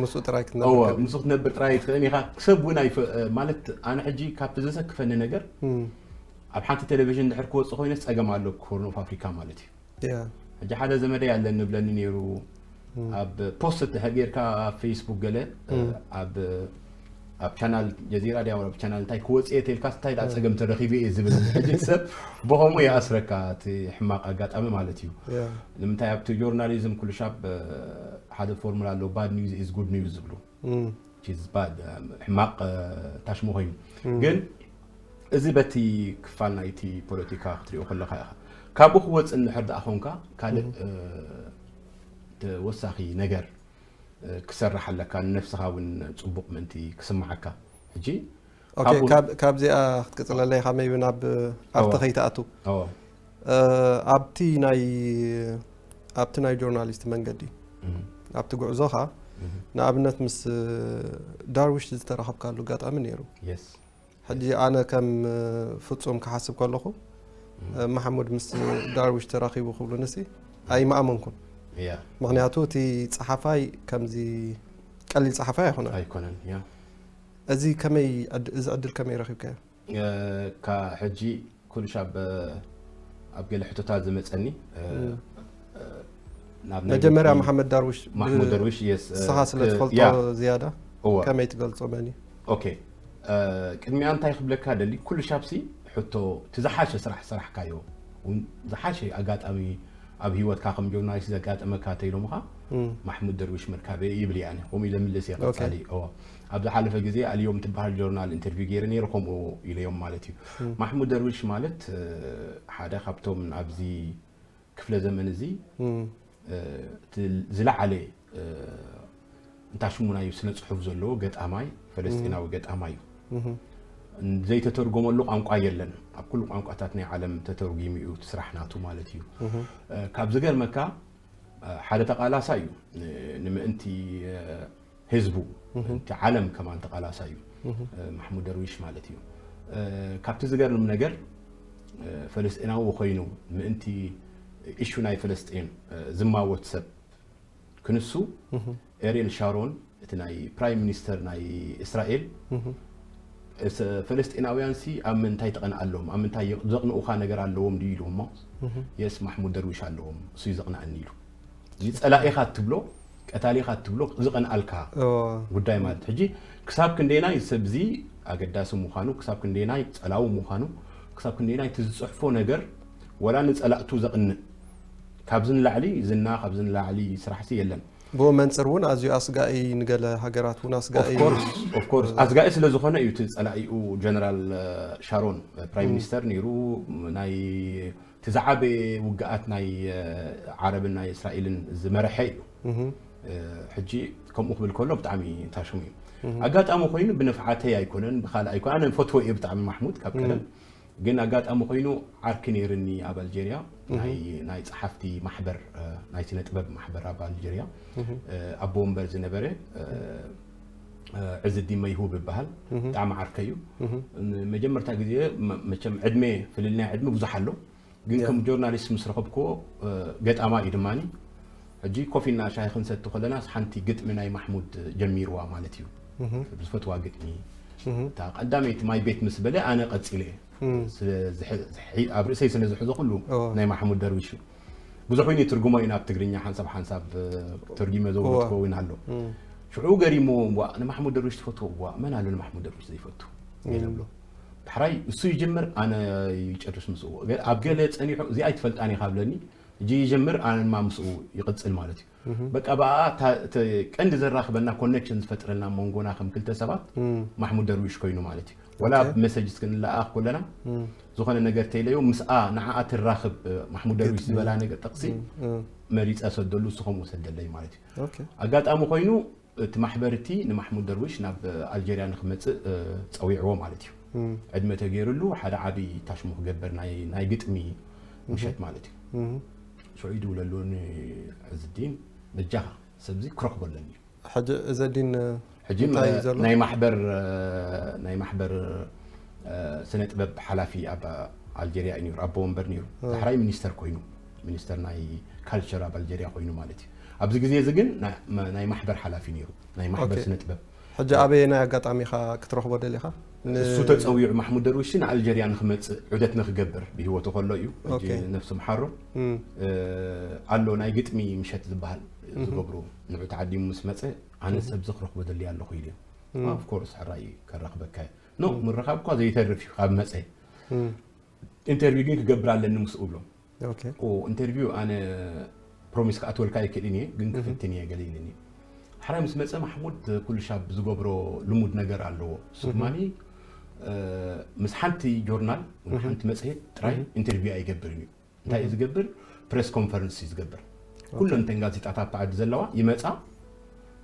ምስኡ ጥራይ ክትነብር፣ ምስኡ ክትነብር ጥራይ ትኽእል ኢኻ። ክሰብ እውን ኣይፈ-፣ ማለት ኣነ ሕጂ ካብቲ ዘሰክፈኒ ነገር ኣብ ሓንቲ ቴሌቪዥን ድሕር ክወፅእ ኮይነ ጸገም ኣሎ፣ ሆርን ኦፍ ኣፍሪካ ማለት እዩ። ሕጂ ሓደ ዘመደይ ኣለኒ ብለኒ ነይሩ፣ ኣብ ፖስት ድሕር ጌርካ ኣብ ፌስቡክ ገለ ኣብ ኣብ ቻናል ጀዚራ ድያ ኣብ ቻናል እንታይ ክወፅእ እየ ተልካ እንታይ ደኣ ጸገም ተረኺቡ እየ ዝብል። ሕጂ ሰብ ብኸምኡ ይኣስረካ፣ እቲ ሕማቕ ኣጋጣሚ ማለት እዩ። ንምንታይ ኣብቲ ጆርናሊዝም ኩሉ ሻብ ሓደ ፎርሙላ ኣለዎ፣ ባድ ኒውዝ ኢዝ ጉድ ኒውዝ ዝብሉ። ባድ፣ ሕማቕ ታሽሙ ኮይኑ። ግን እዚ በቲ ክፋል ናይቲ ፖለቲካ ክትሪኦ ከለካ ኢኻ። ካብኡ ክወፅእ እንድሕር ደኣ ኾንካ ካልእ ተወሳኺ ነገር ክሰርሕ ኣለካ፣ ንነፍስኻ እውን ፅቡቕ ምእንቲ ክስምዓካ። ሕጂ ካብዚኣ ክትቅፅለለይ ኢኻ፣ maybe ናብ ኣርቲ ከይትኣቱ ኣብቲ ናይ ኣብቲ ናይ ጆርናሊስት መንገዲ፣ ኣብቲ ጉዕዞኻ፣ ንኣብነት ምስ ዳርዊሽ ዝተራኸብካሉ ኣጋጣሚ ነይሩ። ሕጂ ኣነ ከም ፍጹም ክሓስብ ከለኹ፣ መሓሙድ ምስ ዳርዊሽ ተራኺቡ ክብሉንሲ ኣይምኣመንኩን። ምኽንያቱ እቲ ጸሓፋይ ከምዚ ቀሊል ጸሓፋይ ኣይኮነን። ኣይኮነን። እዚ ከመይ፣ እዚ ዕድል ከመይ ረኺብካዮ? ካ ሕጂ ኩሉ ሻብ ኣብ ገለ ሕቶታት ዝመጸኒ፣ ናብ ናይ መጀመርያ ደቂ መሓመድ ዳርዊሽ፣ ብ- ማሕሙድ ደርዊሽ፣ የስ፣ ንስኻ ስለ ክ- ትፈልጦ ያ፣ ዝያዳ እወ። ከመይ ትገልጾ መን እዩ? ኦኬ። ቅድሚያ እንታይ ክብለካ ደሊ፣ ኩሉ ሻብሲ ሕቶ፣ እቲ ዝሓሸ ስራሕ ስራሕካ እዮ። እውን ዝሓሸ ኣጋጣሚ ኣብ ህይወትካ ከም ጆርናሊስት ዘጋጠመካ ተይሎምኻ፣ ማሕሙድ ደርዊሽ መርካበ ይብል እየ ኣነ። ከምኡ ኢለ ምልስ እየ። ቀጻሊ፣ እዎ፣ ኣብ ዝሓለፈ ግዜ ኣልዮም ትበሃል ጆርናል ኢንተርቪው ገይረ ነይረ፣ ከምኡ ኢለዮም ማለት እዩ። ማሕሙድ ደርዊሽ ማለት ሓደ ካብቶም ኣብዚ ክፍለ ዘመን እዚ እቲ ዝለዓለ፣ እንታይ ሽሙ፣ ናይ ስነ ጽሑፍ ዘለዎ ገጣማይ፣ ፈለስጢናዊ ገጣማይ እዩ። ዘይተተርጎመሉ ቋንቋ የለን። ኣብ ኩሉ ቋንቋታት ናይ ዓለም ተተርጒሙ እዩ፣ እቲ ስራሕ ናቱ ማለት እዩ። ካብ ዝገርመካ፣ ሓደ ተቓላሳይ እዩ፣ ንምእንቲ ህዝቡ፣ እቲ ዓለም ከማን ተቓላሳይ እዩ። ማሕሙድ ደርዊሽ ማለት እዩ። ካብቲ ዝገርም ነገር፣ ፈለስጢናዊ ኮይኑ ምእንቲ ኢሹ ናይ ፈለስጢን ዝማወት ሰብ ክንሱ፣ ኤሪል ሻሮን፣ እቲ ናይ ፕራይም ሚኒስተር ናይ እስራኤል፣ ፈለስጢናውያን ሲ ኣብ ምንታይ ትቐንኣሎም፣ ኣብ ምንታይ ዘቕንኡኻ ነገር ኣለዎም ድዩ ኢሉ እሞ፣ የስ፣ ማሕሙድ ደርዊሽ ኣለዎም፣ እሱ እዩ ዘቕንኣኒ ኢሉ። እዚ ጸላኢኻ እትብሎ፣ ቀታሊኻ እትብሎ ዝቐንኣልካ ጉዳይ ማለት። ሕጂ ክሳብ ክንደየናይ ሰብዚ ኣገዳሲ ምዃኑ፣ ክሳብ ክንደየናይ ጸላዊ ምዃኑ፣ ክሳብ ክንደየናይ እቲ ዝጽሕፎ ነገር ወላ ንጸላእቱ ዘቕንእ፣ ካብዚ ንላዕሊ ዝና፣ ካብዚ ንላዕሊ ስራሕሲ የለን። ብኡ መንፅር እውን ኣዝዩ ኣስጋኢ፣ ንገለ ሃገራት እውን ኣስጋኢ። ኦፍኮርስ ኣስጋኢ ስለ ዝኾነ እዩ እቲ ጸላኢኡ ጀነራል ሻሮን ፕራይም ሚኒስተር ነይሩ። ናይ እቲ ዝዓበየ ውግኣት ናይ ዓረብን ናይ እስራኤልን ዝመረሐ እዩ። ሕጂ ከምኡ ክብል ከሎ ብጣዕሚ ታሽሙ እዩ። ኣጋጣሚ ኮይኑ ብንፍዓተይ ኣይኮነን፣ ብካልእ ኣይኮነ፣ ኣነ ፈትዎ እየ ብጣዕሚ ማሕሙድ ካብ ቀደም። ግን ኣጋጣሚ ኮይኑ ዓርኪ ነይርኒ ኣብ ኣልጀርያ፣ ናይ ናይ ጸሓፍቲ ማሕበር፣ እ፣ ናይ ስነ ጥበብ ማሕበር ኣብ ኣልጀርያ፣ እ፣ ኣቦ ወንበር ዝነበረ፣ እ፣ እ፣ ዕዝዲ መይሁብ ይበሃል። ብጣዕሚ ዓርከይ እዩ። መጀመርታ ግዜ መ-፣ መቸም ዕድመ፣ ፍልልናይ ዕድመ ብዙሕ ኣሎ። ግን ከም ጆርናሊስት ምስ ረኸብክዎ፣ እ፣ ገጣማይ እዩ ድማኒ። ሕጂ ኮፍ ኢልና ሻሂ ክንሰቲ ከለናስ ሓንቲ ግጥሚ ናይ ማሕሙድ ጀሚርዋ ማለት እዩ። ዝፈትዋ ግጥሚ። እታ ቀዳመይቲ ማይ ቤት ምስ በለ ኣነ ቀጺለ እየ። ስለ ዝሕ-፣ ዝሕ-፣ ኣብ ርእሰይ ስለ ዝሕዞ ኩሉ ናይ ማሕሙድ ደርዊሽ እዩ። ብዙሕ ኮይኑ ትርጉሞ እዩ ናብ ትግርኛ ሓንሳብ ሓንሳብ፣ እ፣ ተርጊመ ዘውረድክዎ እውን ኣሎ። ሽዑ ገሪምዎ፣ "እዋ፣ ንማሕሙድ ደርዊሽ ትፈትዎ? እዋ፣ መን ኣሎ ንማሕሙድ ደርዊሽ ዘይፈቱ?" ገለ ብሎ። ዳሕራይ እሱ ይጅምር፣ ኣነ ይጨርስ ምስኡ። ገ-፣ ኣብ ገለ ጸኒሑ፣ "እዚኣ ኣይትፈልጣን ኢኻ" ብለኒ። ሕጂ ይጀምር፣ ኣነ ድማ ምስኡ ይቕጽል ማለት እዩ። በቃ ብኣ እታ፣ እቲ ቀንዲ ዘራኽበና ኮኔክሽን ዝፈጥረልና መንጎና ከም ክልተ ሰባት ማሕሙድ ደርዊሽ ኮይኑ ማለት እዩ። ወላ ኦኬ። ኣብ መሰጅስ ክንለኣኽ ከለና ዝኾነ ነገር ተይለዮ ምስኣ ንዓኣ ትራኽብ፣ እ፣ ማሕሙድ ደርዊሽ ግጥሚ። ዝበላ ነገር ጥቕሲ እም፣ እም። መሪጸ ሰደሉ፣ እሱ ከምኡ ሰደለይ ማለት እዩ። ኦኬ። ኣጋጣሚ ኮይኑ እቲ ማሕበር እቲ ንማሕሙድ ደርዊሽ ናብ ኣልጀርያ ንክመጽእ፣ እ፣ ጸዊዕዎ ማለት እዩ። እም። ዕድመ ተገይርሉ ሓደ ዓቢ ታሽሙ ክገብር ናይ፣ ናይ ግጥሚ ምሸት ማለት እዩ። እም። ሽዑ ይድውለሉ ንዕዝዲን፣ "በጃኻ ሰብዚ ክረኽቦ ኣለኒ እዩ." ሕጂ ዕዘዲን ሕጂ እንታይ ማ-፣ ዘሎ? ናይ ማሕበር፣ እ፣ ናይ ማሕበር፣ እ፣ ስነ ጥበብ ሓላፊ ኣብ ኣልጀርያ እዩ ነይሩ፣ ኣቦ ወንበር ነይሩ። እ። ዳሕራይ ሚኒስተር ኮይኑ፣ ሚኒስተር ናይ ካልቸር ኣብ ኣልጀርያ ኮይኑ ማለት እዩ። ኣብዚ ግዜ እዚ ግን ናይ፣ ማ-፣ ናይ ማሕበር ሓላፊ ነይሩ፣ ናይ ማሕበር ኦኬ። ስነ ጥበብ። ሕጂ ኣበየናይ ኣጋጣሚ ኢኻ ክትረኽቦ ደሊኻ? ን- እሱ ተጸዊዑ ማሕሙድ ደርዊሽ ንኣልጀርያ ንኽመጽእ ዑደት ንኽገብር ብህይወቱ ከሎ እዩ። ሕጂ ኦኬ። ነፍሱ ምሓሮ። እም። እ፣ ኣሎ ናይ ግጥሚ ምሸት ዝበሃል እም። ዝገብሩ። ንዑ ተዓዲሙ ምስ መጸ፣ ኣነ እም። ሰብ ዝኽረኽቦ ደልየ ኣለኹ ኢሉ እዩ። እም። ኦፍ ኮርስ፣ ሕራይ ከራኽበካ እየ። ኖ፣ እም። ምርኻብ እኳ ዘይተርፍ እዩ፣ ካብ መጸ። እም። ኢንተርቪው ግን ክገብር ኣለኒ ምስኡ ብሎ። ኦኬ። ኦ፣ ኢንተርቪው ኣነ ፕሮሚስ ክኣትወልካ ኣይክእልን እየ፣ ግን እህ። ክፍትን እየ ገለ ኢልኒ። ሕራይ ምስ መጸ ማሕሙድ ኩሉ ሻብ ዝገብሮ ልሙድ ነገር ኣለዎ። እሱ እህ። ድማኒ፣ እ፣ ምስ ሓንቲ ጆርናል ወይ እህ። ሓንቲ መጽሔት ጥራይ እህ። ኢንተርቪው ኣይገብርን እዩ። እንታይ እዩ እህ። ዝገብር? ፕሬስ ኮንፈረንስ እዩ ዝገብር። ኦኬ። ኩለን ተን ጋዜጣታት ዓዲ ዘለዋ ይመጻ፣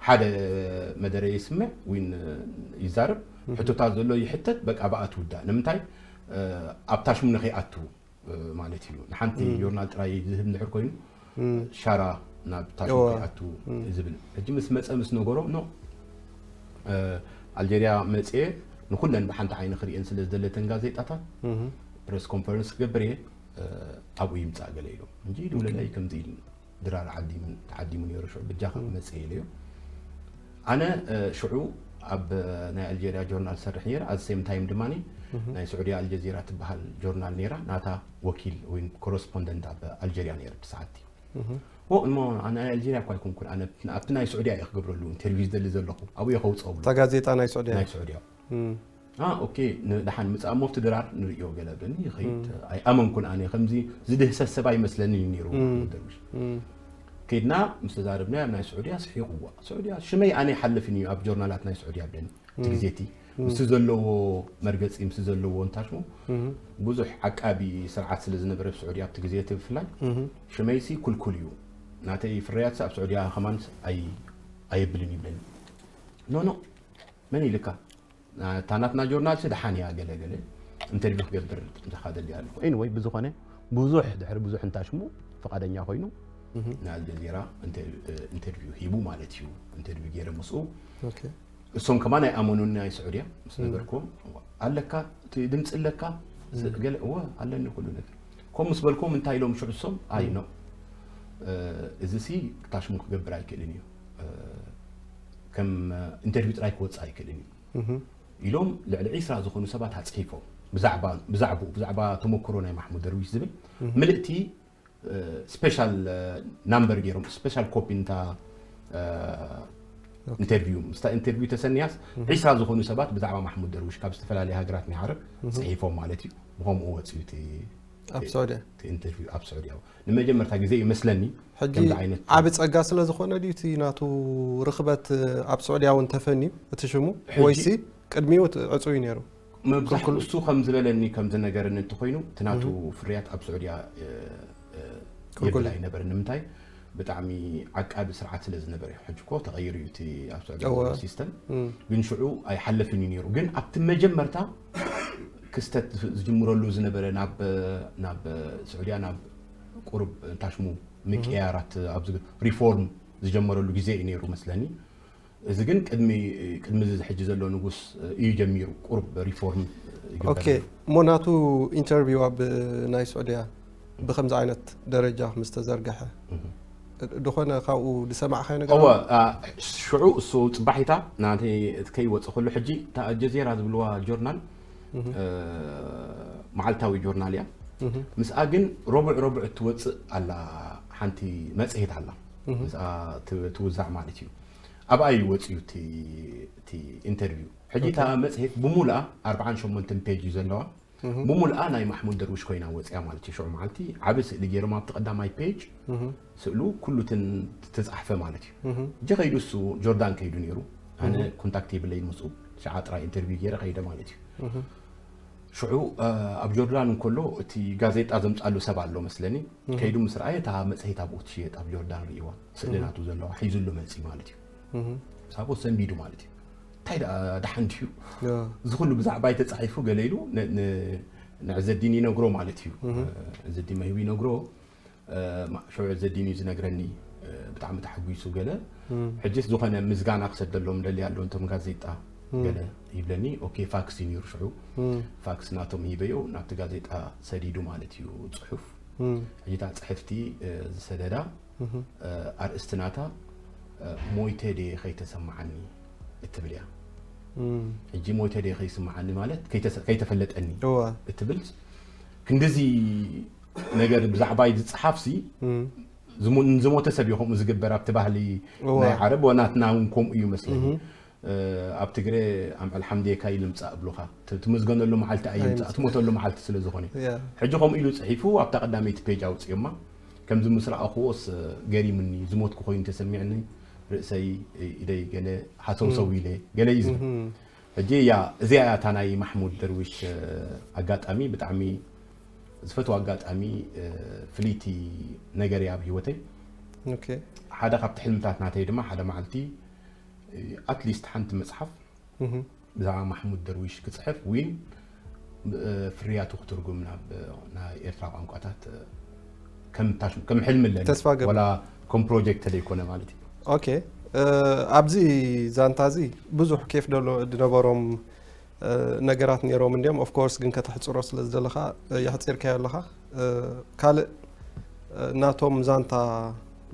ሓደ መደረ ይስምዕ፣ ዊን ይዛረብ፣ እህ። ሕቶታት ዘሎ ይሕተት፣ በቃ ብኣ ትውዳእ። ንምንታይ? እ፣ ኣብ ታሽሙ ንኸይኣቱ ማለት እዩ። ንሓንቲ እም። ጆርናል ጥራይ ዝህብ እንድሕር ኮይኑ፣ እም። ሻራ ናብ ታሽሙ እዋ። ከይኣቱ እም። ዝብል። ሕጂ ምስ መጸ ምስ ነገሮ፣ ኖ፣ እ፣ ኣልጀርያ መጽየ ንኹለን ብሓንቲ ዓይኒ ክርእየን ስለ ዝደለተን ጋዜጣታት፣ እህ። ፕሬስ ኮንፈረንስ ክገብር እየ፣ እ፣ ኣብኡ ይምጻእ ገለ ኢሎም። እንጂ ኦኬ። ይድውለለይ ከምዚ ኢሉ ድራር ዓዲሙ፣ ተዓዲሙ ነይሩ ሽዑ፣ በጃኻ እም። መጽእ ኢለዮ። ኣነ፣ እ፣ ሽዑ ኣብ ናይ ኣልጀርያ ጆርናል ሰርሕ ነይረ፣ ኣት ሴም ታይም ድማ እህ። ናይ ስዑድያ ኣልጀዚራ ትበሃል ጆርናል ነይራ፣ ናታ ወኪል ወይ ኮረስፖንደንት ኣብ ኣልጀርያ ነይረ ብሰዓቲ። እህ። ኦ፣ እሞ ኣነ ናይ ኣልጀርያ እኳ ኣይኮንኩን፣ ኣነ ኣብቲ ናይ ስዑድያ እየ ክገብረሉ ኢንተርቪው ዝደሊ ዘለኹ፣ ኣብኡ እየ ከውፅኦ ብሎ። እታ ጋዜጣ ናይ ስዑድያ? ናይ ስዑድያ። እም። አ፣ ኦኬ፣ ንደሓን ምጻእ እሞ ኣብቲ ድራር ንርእዮ ገለ ብለኒ፣ ይኸይድ። እም። ኣይኣመንኩን ኣነ፣ ከምዚ ዝድህሰስ ሰብ ኣይመስለንን እዩ ነይሩ እም። ማሕሙድ ደርዊሽ። እም። ከይድና ምስ ተዛረብና፣ ኣብ ናይ ስዑድያ ስሒቑዋ። ስዑድያ ሽመይ ኣነ ይሓልፍን እዩ ኣብ ጆርናላት ናይ ስዑድያ ብለኒ። እቲ እም። ግዜ እቲ እም። ምስቲ ዘለዎ መርገጺ፣ ምስቲ ዘለዎ እንታሽሙ፣ እም። ብዙሕ ዓቃቢ ስርዓት ስለ ዝነበረ ኣብ ስዑድያ ኣብቲ ግዜ እቲ ብፍላይ፣ እም። ሽመይሲ ኩልኩል እዩ። ናተይ ፍርያትሲ ኣብ ስዑድያ ከማን ኣይ-፣ ኣየብልን ይብለኒ። ኖ፣ ኖ፣ መን ኢልካ? ና-፣ እታ ናትና ጆርናልሲ ደሓን እያ፣ ገለ ገለ ኢንተርቪው ክገብር እንተኻ ደልያ ኣለኹ። ኤኒወይ፣ ብዝኾነ ብዙሕ፣ ድሕሪ ብዙሕ እንታሽሙ ፍቓደኛ ኮይኑ እህ። ንኣልጀዚራ ኢንተ-፣ ኢንተርቪው ሂቡ ማለት እዩ። ኢንተርቪው ገይረ ምስኡ። ኦኬ። እሶም ከማን ኣይኣመኑን ናይ ስዑድያ ምስ እም። ነገርክዎም። ኣለካ፣ እቲ ድምፂ ኣለካ፣ ዝ-፣ እም። ገለ፣ እወ፣ ኣለኒ ኩሉ ነገር። ከምኡ ምስ በልክዎም እንታይ ኢሎም ሽዑ እሶም? ኣይ፣ እም። ኖ። እ፣ እዚሲ ታሽሙ ክገብር ኣይክእልን እዩ። እ፣ ከም ኢንተርቪው ጥራይ ክወፅእ ኣይክእልን እዩ። እህ። ኢሎም ልዕሊ ዒስራ ዝኾኑ ሰባት ኣፅሒፎም። ብዛዕባ፣ ብዛዕባኡ፣ ብዛዕባ ተመክሮ ናይ ማሕሙድ ደርዊሽ ዝብል እህ። ምልእቲ፣ እ፣ ስፔሻል፣ እ፣ ናምበር ገይሮም፣ ስፔሻል ኮፒ እንታ፣ እ፣ ኦኬ። ኢንተርቪው፣ ምስታ ኢንተርቪው ተሰንያስ እህ። ዒስራ ዝኾኑ ሰባት ብዛዕባ ማሕሙድ ደርዊሽ ካብ ዝተፈላለየ ሃገራት ናይ ዓረብ እህ። ፅሒፎም ማለት እዩ። ብኸምኡ ወፂኡ እቲ፣ ኣብ እቲ፣ ስዑድያ? እቲ ኢንተርቪው ኣብ ስዑድያ። ንመጀመርታ ግዜ ይመስለኒ ሕጂ ከምዚ ዓይነት ዓቢ ጸጋ ስለ ዝኾነ ድዩ እቲ ናቱ ርኽበት ኣብ ስዑድያ እውን ተፈንዩ እቲ ሽሙ? ሕጂ ወይሲ ቅድሚኡ እቲ ዕጹው እዩ ነይሩ? መብዛሕትኡ ክልኩል እሱ ከም ዝበለኒ፣ ከም ዝነገረኒ እንተኾይኑ፣ እቲ ናቱ እህ። ፍርያት ኣብ ስዑድያ፣ እ፣ እ፣ ክልኩል የብል እዩ። ኣይነበረን። ንምንታይ? ብጣዕሚ ዓቃቢ ስርዓት ስለ ዝነበረ። ሕጂ እኮ ተቐይሩ እዩ እቲ ኣብ ስዑድያ እወ። ዘሎ ሲስተም። እም። ግን ሽዑ ኣይሓለፍን እዩ ነይሩ። ግን ኣብቲ መጀመርታ ክስተት ዝጅምረሉ ዝነበረ ናብ ናብ ስዑድያ ናብ ቁሩብ ታሽሙ ምቅያራት ኣብ ሪፎርም ዝጀመረሉ ግዜ እዩ ነይሩ መስለኒ። እዚ ግን ቅድሚ ቅድሚ እዚ ሕጂ ዘሎ ንጉስ እዩ ጀሚሩ ቁሩብ ሪፎርም ይግበር። ኦኬ። እሞ ናቱ ኢንተርቪው ኣብ ናይ ስዑድያ ብከምዚ ዓይነት ደረጃ ምስ ተዘርግሐ፣ ድኾነ ካብኡ ዝሰማዕካዮ ነገር እወ ኣሎ? ሽዑ እሱ ፅባሒታ ናተይ ከይወፅእ ከሎ ሕጂ እታ ኣልጀዚራ ዝብልዋ ጆርናል መዓልታዊ ጆርናል እያ። ምስኣ ግን ረቡዕ ረቡዕ እትወፅእ ኣላ ሓንቲ መፅሄት ኣላ። ምስኣ ትውዛዕ ማለት እዩ። ኣብኣ እዩ ወፅዩ እቲ ኢንተርቪው። ሕጂ እታ መፅሄት ብሙሉኣ ኣርብዓን ሸሞንተን ፔጅ እዩ ዘለዋ። ብሙሉኣ ናይ ማሕሙድ ደርዊሽ ኮይና ወፅያ ማለት እዩ። ሽዑ መዓልቲ ዓቢ ስእሊ ገይሮም ኣብቲ ቀዳማይ ፔጅ ስእሉ ኩሉ ተፃሕፈ ማለት እዩ። እጀ ከይዱ እሱ ጆርዳን ከይዱ ነይሩ። ኣነ ኮንታክት የብለይ ምስኡ። ሸዓ ጥራይ ኢንተርቪው ገይረ ከይደ ማለት እዩ። ሽዑ ኣብ ጆርዳን እንከሎ እቲ ጋዜጣ ዘምፃሉ ሰብ ኣሎ መስለኒ። ከይዱ ምስ ረኣየ እታ መፅሄት ኣብኡ ትሽየጥ ኣብ ጆርዳን ርእይዋ፣ ስእሊ ናቱ ዘለዋ ሒዙሉ መፂ ማለት እዩ። ሳቦ ሰንቢዱ ማለት እዩ። እንታይ ደኣ ደሓን ድዩ? እዚ ኩሉ ብዛዕባይ ተፃሒፉ ገለ ኢሉ ንዕዘዲን ይነግሮ ማለት እዩ። ዕዘዲን መህቢ ይነግሮ። ሽዑ ዕዘዲን እዩ ዝነግረኒ። ብጣዕሚ ተሓጒሱ ገለ። ሕጅስ ዝኾነ ምስጋና ክሰደሎም ደልያ ኣሎ እንቶም ጋዜጣ ገለ ይብለኒ። ኦኬ፣ ፋክስ እዩ ነይሩ ሽዑ። ፋክስ ናቶም ሂበዮ ናብቲ ጋዜጣ ሰዲዱ ማለት እዩ ፅሑፍ። ሕጂ እታ ፅሕፍቲ ዝሰደዳ ኣርእስቲ ናታ ሞይተ ድየ ከይተሰማዓኒ እትብል እያ። ሕጂ ሞይተ ድየ ከይስማዓኒ ማለት ከይተፈለጠኒ እትብል ክንድዚ ነገር ብዛዕባይ ዝፀሓፍሲ ዝሞተ ሰብ እዩ ከምኡ ዝግበር ኣብቲ ባህሊ ናይ ዓረብ ወናትና እውን ከምኡ እዩ መስለኒ። ኣብ ትግረ ኣምዕል ሓምዴካ ይልምፃእ እብሉኻ። ትምዝገነሉ መዓልቲ ኣይምፃእ ትሞተሉ መዓልቲ ስለ ዝኾነ ሕጂ ከምኡ ኢሉ ፅሒፉ ኣብታ ቀዳመይቲ ፔጅ ኣውፅዮማ። ከምዚ ምስ ረኣኽዎስ ገሪምኒ ዝሞትኩ ኮይኑ ተሰሚዕኒ። ርእሰይ ኢደይ ገለ ሃሰውሰው ኢለ ገለ እዩ ዝብል። ሕጂ ያ እዚኣ እያ እታ ናይ ማሕሙድ ደርዊሽ ኣጋጣሚ ብጣዕሚ ዝፈትዋ ኣጋጣሚ ፍልይቲ ነገር እያ ኣብ ህይወተይ። ሓደ ካብቲ ሕልምታት ናተይ ድማ ሓደ መዓልቲ ኣትሊስት ሓንቲ መፅሓፍ ብዛዕባ ማሕሙድ ደርዊሽ ክፅሕፍ ዊን ፍርያቱ ክትርጉም ናብ ናይ ኤርትራ ቋንቋታት ከም ሕልሚ ኣለኒ። ተስፋ ገብር። ወላ ከም ፕሮጀክት ተደይኮነ ማለት እዩ። ኦኬ። ኣብዚ ዛንታ እዚ ብዙሕ ኬፍ ደሎ ድነበሮም ነገራት ነይሮም እንዲዮም። ኦፍኮርስ ግን ከተሕፅሮ ስለ ዝደለኻ የሕፂርካዮ ኣለኻ። ካልእ ናቶም ዛንታ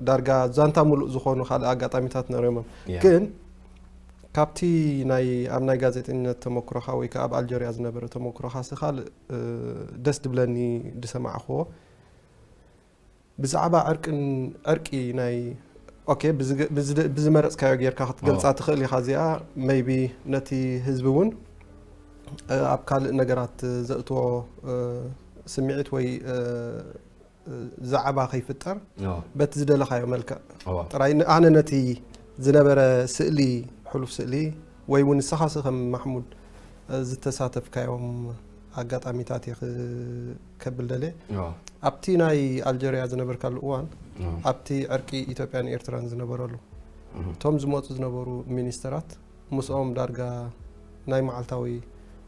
ዳርጋ ዛንታ ሙሉእ ዝኾኑ ካልእ ኣጋጣሚታት ነይሮም። ግን ካብቲ ናይ ኣብ ናይ ጋዜጠኝነት ተመክሮኻ ወይ ከዓ ኣብ ኣልጀርያ ዝነበረ ተመክሮኻ ሲ ካልእ ደስ ድብለኒ ድሰማዕኽዎ ብዛዕባ ዕርቅን ዕርቂ ናይ ኦኬ ብዝመረፅካዮ ጌርካ ክትገልፃ ትኽእል ኢኻ። እዚኣ maybe ነቲ ህዝቢ እውን ኣብ ካልእ ነገራት ዘእትዎ ስምዒት ወይ ዛዕባ ከይፍጠር በቲ ዝደለኻዮ መልክዕ ጥራይ ኣነ ነቲ ዝነበረ ስእሊ ሕሉፍ ስእሊ ወይ እውን ንስኻሲ ከም ማሕሙድ ዝተሳተፍካዮም ኣጋጣሚታት እየ ከብል ደልየ። ኣብቲ ናይ ኣልጀርያ ዝነበርካሉ እዋን ኣብቲ ዕርቂ ኢትዮጵያን ኤርትራን ዝነበረሉ እቶም ዝመፁ ዝነበሩ ሚኒስተራት ምስኦም ዳርጋ ናይ መዓልታዊ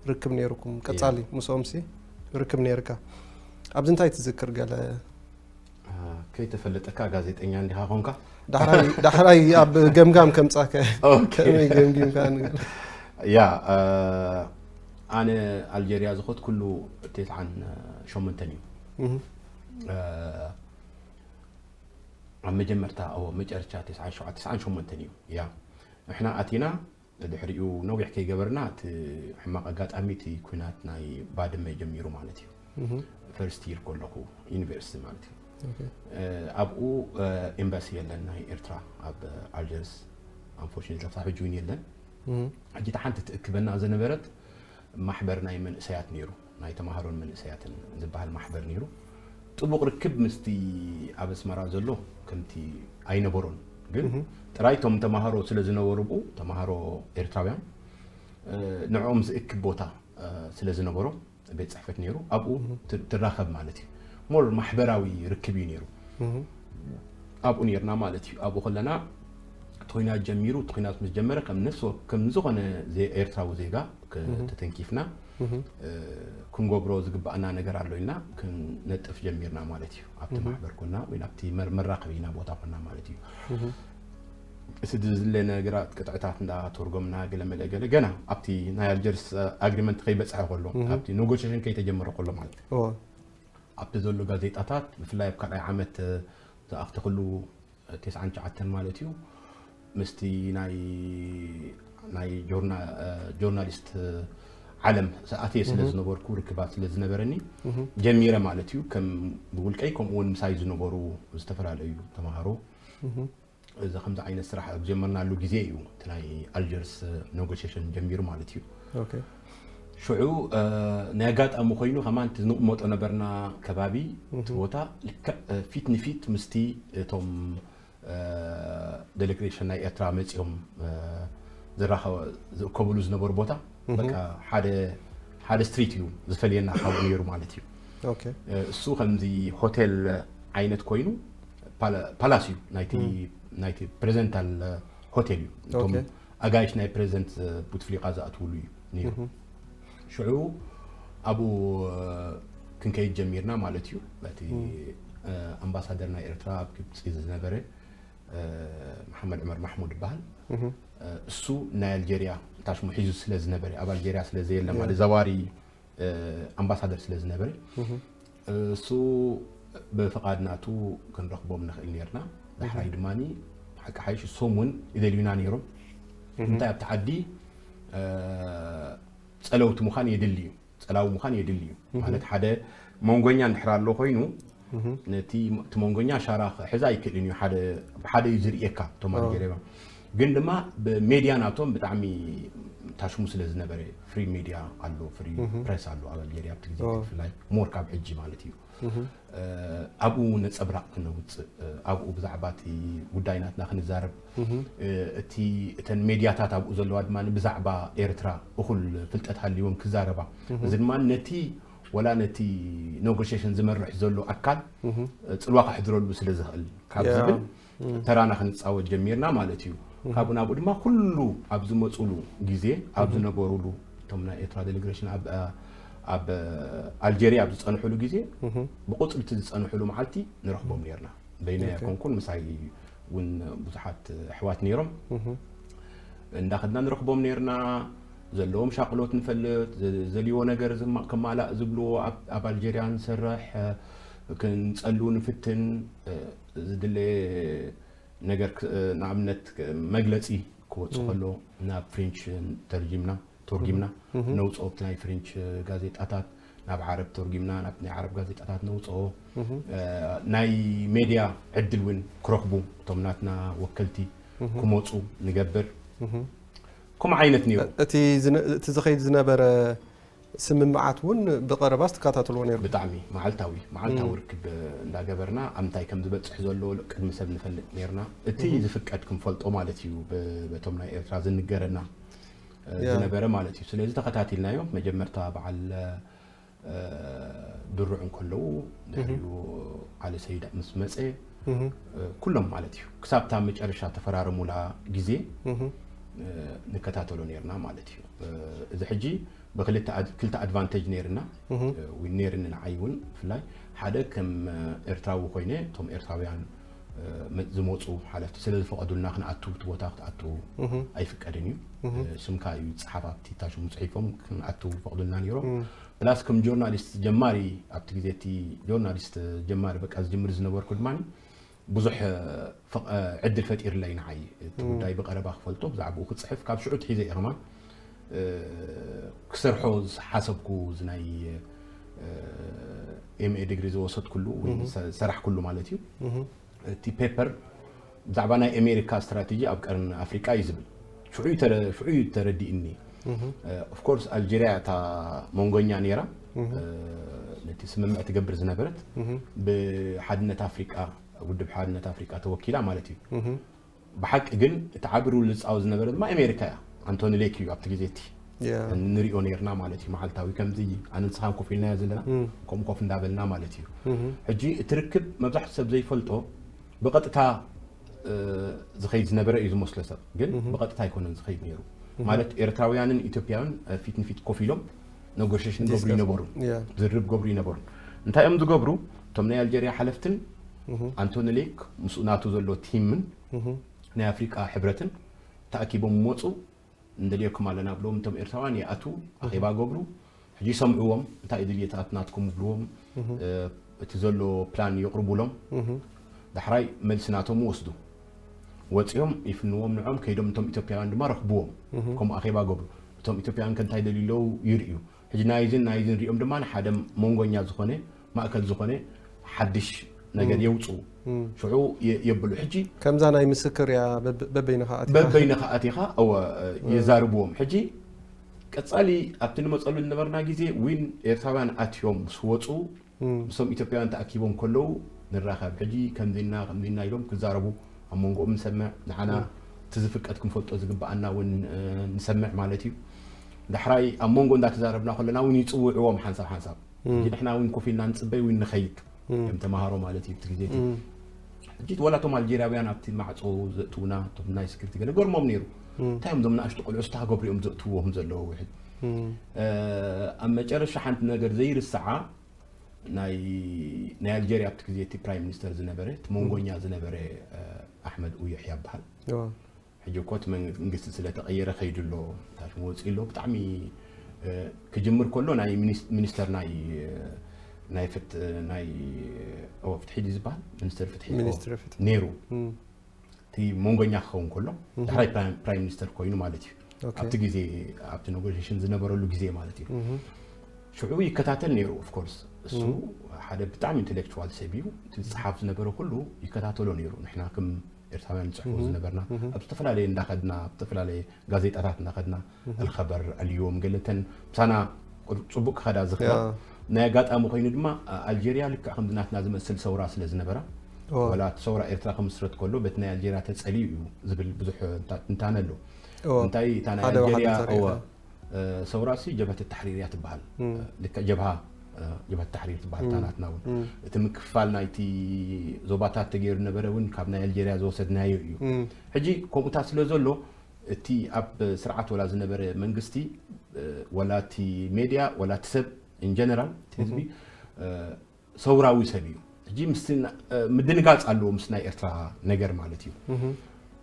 ርክብ ነይርኩም። ቀጻሊ ምስኦም ሲ ርክብ ነይርካ። ኣብዚ እንታይ ትዝክር ገለ? ከይተፈለጠካ ጋዜጠኛ እንዲኻ ኮንካ። ዳሕራይ ኣብ ገምጋም ከምጻካ ከመይ ገምጊምካ? ያ ኣነ ኣልጀርያ ዝኸድኩሉ ተስዓን ሸሞንተን እዩ። ኣብ መጀመርታ መጨረሻ ተስዓን ሸሞንተን እዩ። ያ ንሕና ኣቲና ድሕሪኡ ነዊሕ ከይገበርና እቲ ሕማቕ ኣጋጣሚ እቲ ኩናት ናይ ባድመ ጀሚሩ ማለት እዩ። ፈርስት ይር ከለኹ ዩኒቨርሲቲ ማለት እዩ። ኣብኡ ኤምባሲ የለን ናይ ኤርትራ ኣብ ኣልጀርስ። ኣንፎርቹኔትሊ ክሳብ ሕጂ እውን የለን። ሕጂ እታ ሓንቲ ትእክበና ዝነበረት ማሕበር ናይ መንእሰያት ነይሩ፣ ናይ ተማሃሮን መንእሰያትን ዝበሃል ማሕበር ነይሩ። ጥቡቕ ርክብ ምስቲ ኣብ ኣስመራ ዘሎ ከምቲ ኣይነበሮን። ግን ጥራይ እቶም ተማሃሮ ስለ ዝነበሩ ብኡ ተማሃሮ ኤርትራውያን ንዕኦም ዝእክብ ቦታ ስለ ዝነበሮ ቤት ፅሕፈት ነይሩ ኣብኡ ትራኸብ ማለት እዩ። ሞር ማሕበራዊ ርክብ እዩ ነይሩ። ኣብኡ ነርና ማለት እዩ። ኣብኡ ከለና እቲ ኩናት ጀሚሩ እቲ ኩናት ምስ ጀመረ ከም ነፍሲ ከም ዝኾነ ኤርትራዊ ዜጋ ተተንኪፍና ክንገብሮ ዝግባኣና ነገር ኣሎ ኢልና ክንነጥፍ ጀሚርና ማለት እዩ። ኣብቲ ማሕበር ኮና ወይ ኣብቲ መራኸቢና ቦታ ኮና ማለት እዩ። እቲ ዝድለ ነገራት ቅጥዕታት እንዳተርጎምና ገለ መለ ገለ ገና ኣብቲ ናይ ኣልጀርስ ኣግሪመንት ከይበፅሐ ከሎ ኣብቲ ኔጎሽሽን ከይተጀመረ ከሎ ማለት እዩ። ኣብቲ ዘሎ ጋዜጣታት ብፍላይ ኣብ ካልኣይ ዓመት ዝኣኽተ ኩሉ ተስዓን ትሽዓተን ማለት እዩ ምስቲ ናይ ናይ ጆርናሊስት ዓለም ኣትየ ስለ ዝነበርኩ ርክባት ስለ ዝነበረኒ ጀሚረ ማለት እዩ። ከም ብውልቀይ ከምኡ እውን ምሳይ ዝነበሩ ዝተፈላለዩ ተምሃሮ እዚ ከምዚ ዓይነት ስራሕ ኣብ ጀመርናሉ ግዜ እዩ እቲ ናይ ኣልጀርስ ኔጎሽሽን ጀሚሩ ማለት እዩ። ሽዑ ናይ ኣጋጣሚ ኮይኑ ከማን እቲ ንቕመጦ ነበርና ከባቢ እቲ ቦታ ልክዕ ፊት ንፊት ምስቲ እቶም ዴሌግሬሽን ናይ ኤርትራ መፂኦም ዝራኸ ዝእከብሉ ዝነበሩ ቦታ በቃ ሓደ ሓደ ስትሪት እዩ ዝፈልየና ካብኡ ነይሩ ማለት እዩ። እሱ ከምዚ ሆቴል ዓይነት ኮይኑ ፓላስ እዩ ናይቲ ፕሬዘንታል ሆቴል እዩ። እቶም ኣጋይሽ ናይ ፕሬዘንት ቡትፍሊቃ ዝኣትውሉ እዩ ነይሩ። ሽዑ ኣብኡ ክንከይድ ጀሚርና ማለት እዩ። እቲ ኣምባሳደር ናይ ኤርትራ ኣብ ግብፂ ዝነበረ መሓመድ ዑመር ማሕሙድ ይበሃል። እሱ ናይ ኣልጀርያ ታሽሙ ሒዙ ስለ ዝነበረ ኣብ ኣልጀርያ ስለ ዘየለ ማለት ዘዋሪ ኣምባሳደር ስለ ዝነበረ እሱ ብፍቓድ ናቱ ክንረኽቦም ንኽእል ነርና። ዳሕራይ ድማ ሓቂ ሓይሽ እሶም እውን ይደልዩና ነይሮም። እንታይ ኣብቲ ዓዲ ጸለውቲ ምዃን የድሊ እዩ፣ ጸላዊ ምዃን የድሊ እዩ። ማለት ሓደ መንጎኛ እንድሕር ኣሎ ኮይኑ ነቲ እቲ መንጎኛ ሻራ ክሕዝ ኣይክእልን እዩ። ሓደ ብሓደ እዩ ዝርእየካ እቶም ኣልጀርያ ግን ድማ ብሜድያ ናቶም ብጣዕሚ ታሽሙ ስለ ዝነበረ ፍሪ ሜድያ ኣሎ፣ ፍሪ ፕሬስ ኣሎ ኣብ ኣልጀርያ ኣብቲ ግዜ ብፍላይ ሞር ካብ ሕጂ ማለት እዩ። ኣብኡ ነጸብራቕ ክነውጽእ ኣብኡ ብዛዕባ እቲ ጉዳይ ናትና ክንዛረብ እቲ እተን ሜድያታት ኣብኡ ዘለዋ ድማ ብዛዕባ ኤርትራ እኹል ፍልጠት ሃልይዎም ክዛረባ እዚ ድማ ነቲ ወላ ነቲ ኔጎሽሽን ዝመርሕ ዘሎ ኣካል ጽልዋ ከሕድረሉ ስለ ዝኽእል ካብ ዝብል ተራና ክንጻወት ጀሚርና ማለት እዩ። ካብኡ ናብኡ ድማ ኩሉ ኣብ ዝመፁሉ ግዜ ኣብ ዝነበሩሉ እቶም ናይ ኤርትራ ዴሌግሬሽን ኣብ ኣብ ኣልጀርያ ኣብ ዝፀንሕሉ ግዜ ብቁፅሪ እቲ ዝፀንሕሉ መዓልቲ ንረኽቦም ነርና። በይነ ኮንኩን ምሳይ እውን ብዙሓት ኣሕዋት ነይሮም እንዳኸድና ንረኽቦም ነርና። ዘለዎም ሻቅሎት ንፈልጥ፣ ዘልዎ ነገር ከማላእ ዝብልዎ ኣብ ኣልጀርያ ንሰርሕ፣ ክንጸሉ ንፍትን፣ ዝድለ ነገር ንኣብነት መግለጺ ክወጽእ ከሎ ናብ ፍሬንች ተርጊምና ተርጊምና ነውጽኦ ኣብቲ ናይ ፍሬንች ጋዜጣታት ናብ ዓረብ ተርጊምና ናብ ናይ ዓረብ ጋዜጣታት ነውጽኦ። ናይ ሜድያ ዕድል እውን ክረኽቡ እቶም ናትና ወከልቲ ክመጹ ንገብር። ከምኡ ዓይነት ነይሩ። እቲ ዝነ- እቲ ዝኸይድ ዝነበረ ስምምዓት እውን ብቐረባ ትከታተልዎ ነይሩ። ብጣዕሚ መዓልታዊ መዓልታዊ ርክብ እንዳገበርና ኣብ ምንታይ ከም ዝበፅሕ ዘሎ ቅድሚ ሰብ ንፈልጥ ነርና። እቲ ዝፍቀድ ክንፈልጦ ማለት እዩ። ብ- በቶም ናይ ኤርትራ ዝንገረና እ፣ ያ። ዝነበረ ማለት እዩ። ስለዚ ተኸታቲልናዮ። መጀመርታ በዓል እ፣ ድሩዕ እንከለዉ ድሕሪኡ ዓሊ ሰይድ ምስ መፀ እ፣ ኩሎም ማለት እዩ ክሳብታ መጨረሻ ተፈራረሙላ ግዜ እ፣ ንከታተሎ ነርና ማለት እዩ። እ፣ እዚ ሕጂ ብክልተ ኣድ- ክልተ ኣድቫንቴጅ ነርና እ፣ ዊን ነርኒ ንዓይ እውን ብፍላይ ሓደ ከም እ፣ ኤርትራዊ ኮይነ እቶም ኤርትራውያን እ፣ መ- ዝመፁ ሓለፍቲ ስለ ዝፈቐዱልና ክንኣቱ እቲ ቦታ ክትኣቱ ኣይፍቀድን እዩ። እ፣ ስምካ እዩ ዝፀሓፍ ኣብቲ እታ ሽሙ ፅሒፎም ክንኣቱ ይፈቕዱልና ነይሮም። ፕላስ ከም ጆርናሊስት ጀማሪ ኣብቲ ግዜ እቲ ጆርናሊስት ጀማሪ በቃ ዝጅምር ዝነበርኩ ድማ ብዙሕ ዕድል ፈጢርለይ ንዓይ እቲ ጉዳይ ብቐረባ ክፈልጦ ብዛዕባኡ ክፅሕፍ ካብ ሽዑ ትሒዘ እየ ከማን ክሰርሖ ዝሓሰብኩ እዚ ናይ ኤምኤ ዲግሪ ዝወሰድኩሉ ወይ ዝሰራሕኩሉ ማለት እዩ። እቲ ፔፐር ብዛዕባ ናይ ኣሜሪካ ስትራቴጂ ኣብ ቀርኒ ኣፍሪቃ እዩ ዝብል ሽዑ እዩ ተረዲእኒ። ኦፍኮርስ ኣልጀርያ እታ መንጎኛ ነይራ ነቲ ስምምዕ ትገብር ዝነበረት ብሓድነት ኣፍሪቃ ውድብ ሓድነት ኣፍሪቃ ተወኪላ ማለት እዩ። ብሓቂ ግን እቲ ዓቢ ሩል ዝፃወት ዝነበረ ድማ ኣሜሪካ እያ። ኣንቶኒ ሌክ እዩ ኣብቲ ግዜ እቲ ንሪኦ ነርና ማለት እዩ። መዓልታዊ ከምዚ ኣነ ንስኻን ኮፍ ኢልናዮ ዘለና ከምኡ ኮፍ እንዳበልና ማለት እዩ። ሕጂ እቲ ርክብ መብዛሕትኡ ሰብ ዘይፈልጦ ብቐጥታ ዝኸይድ ዝነበረ እዩ ዝመስሎ ሰብ ግን ብቐጥታ ኣይኮነን ዝኸይድ ነይሩ። ማለት ኤርትራውያንን ኢትዮጵያውያን ፊት ንፊት ኮፍ ኢሎም ኔጎሽሽን ገብሩ ይነበሩ፣ ዝርርብ ገብሩ ይነበሩ። እንታይ እዮም ዝገብሩ? እቶም ናይ ኣልጀርያ ሓለፍትን ኣንቶኒ ሌክ ምስኡ ናቱ ዘሎ ቲምን ናይ ኣፍሪቃ ሕብረትን ተኣኪቦም መፁ። እንደልየኩም ኣለና ብሎም እቶም ኤርትራውያን ይኣቱ፣ ኣኼባ ገብሩ። ሕጂ ይሰምዕዎም፣ እንታይ ድልየታት ናትኩም ይብልዎም፣ እቲ ዘሎ ፕላን የቕርቡሎም። ዳሕራይ መልሲ ናቶም ወስዱ። ወፂኦም ይፍንዎም ንዖም፣ ከይዶም እቶም ኢትዮጵያውያን ድማ ረኽብዎም። ከምኡ ኣኼባ ገብሩ። እቶም ኢትዮጵያውያን ከ እንታይ ደልዩ ኣለዉ ይርእዩ። ሕጂ ናይዝን ናይዝን ሪኦም ድማ ንሓደ መንጎኛ ዝኾነ፣ ማእከል ዝኾነ ሓድሽ ነገር የውፅኡ። ሽዑ የብሉ። ሕጂ ከምዛ ናይ ምስክር እያ። በበይንኻ ኣቲኻ በበይንኻ ኣቲኻ እወ፣ የዛርብዎም። ሕጂ ቀጻሊ ኣብቲ ንመጸሉ ዝነበርና ግዜ ዊን ኤርትራውያን ኣትዮም ምስ ወጹ፣ ምስቶም ኢትዮጵያውያን ተኣኪቦም ከለዉ ንራኸብ። ሕጂ ከምዚና ከምዚና ኢሎም ክዛረቡ ኣብ መንጎኦም ንሰምዕ። ንዓና እቲ ዝፍቀድ ክንፈልጦ ዝግብኣና እውን ንሰምዕ ማለት እዩ። ዳሕራይ ኣብ መንጎ እንዳተዛረብና ከለና እውን ይጽውዕዎም ሓንሳብ ሓንሳብ። ሕጂ ንሕና እውን ኮፍ ኢልና ንጽበይ እውን ንኸይድ። ከም ተማሃሮ ማለት እዩ እቲ ግዜ እቲ። ሕጂ ወላ እቶም ኣልጀርያውያን ኣብቲ ማዕጾ ዘእትውና እቶም ናይ ስክሪቲ ገለ ገርሞም ነይሩ። እንታይ እዮም እዞም ንኣሽቱ ቆልዑ ስታ ገብሪኦም ዘእትውዎም ዘለዉ ውሕድ። ኣብ መጨረሻ ሓንቲ ነገር ዘይርስዓ ናይ ናይ ኣልጀርያ ኣብቲ ግዜ እቲ ፕራይም ሚኒስተር ዝነበረ እቲ መንጎኛ ዝነበረ ኣሕመድ ኡይሕ ይበሃል። ሕጂ እኮ እቲ መንግስቲ ስለ ተቐየረ ከይዱ ኣሎ፣ ታሽሙ ወፂኡ ኣሎ። ብጣዕሚ ክጅምር ከሎ ናይ ሚኒስተር ናይ ናይ ፍት ናይ ፍትሒ ድዩ ዝበሃል? ሚኒስተር ፍትሒ ነይሩ። እቲ መንጎኛ ክኸውን ከሎ ዳሕራይ ፕራይም ሚኒስተር ኮይኑ ማለት እዩ። ኣብቲ ግዜ ኣብቲ ኔጎሽሽን ዝነበረሉ ግዜ ማለት እዩ። ሽዑ ይከታተል ነይሩ። ኦፍኮርስ እሱ ሓደ ብጣዕሚ ኢንቴሌክቹዋል ሰብ እዩ። እቲ ዝፅሓፍ ዝነበረ ኩሉ ይከታተሎ ነይሩ። ንሕና ከም ኤርትራውያን ንፅሕፎ ዝነበርና ኣብ ዝተፈላለየ እንዳኸድና ኣብ ዝተፈላለየ ጋዜጣታት እንዳኸድና ኣልኸበር ኣልዮም ገለተን ምሳና ጽቡቅ ክኸዳ ዝኽላ። ናይ ኣጋጣሚ ኮይኑ ድማ ኣልጀርያ ልክዕ ከምዚ ናትና ዝመስል ሰውራ ስለ ዝነበራ፣ ወላ እቲ ሰውራ ኤርትራ ክምስረት ከሎ በቲ ናይ ኣልጀርያ ተጸልዩ እዩ ዝብል ብዙሕ ትንታነ ኣሎ። እንታይ እታ ናይ ኣልጀርያ ሰውራ ሲ ጀብሀት ተሕሪር እያ ትበሃል። ልክዕ ጀብሃ ጀብሀት ተሕሪር ትበሃል። እታ ናትና እውን እቲ ምክፍፋል ናይቲ ዞባታት ተገይሩ ነበረ እውን ካብ ናይ ኣልጀርያ ዝወሰድናዮ እዩ። ሕጂ ከምኡታት ስለ ዘሎ እቲ ኣብ ስርዓት ወላ ዝነበረ መንግስቲ ወላ እቲ ሜድያ ወላ እቲ ሰብ ኢን ጀነራል እቲ ህዝቢ ሰውራዊ ሰብ እዩ። ሕጂ ምስ ምድንጋፅ ኣለዎ ምስ ናይ ኤርትራ ነገር ማለት እዩ።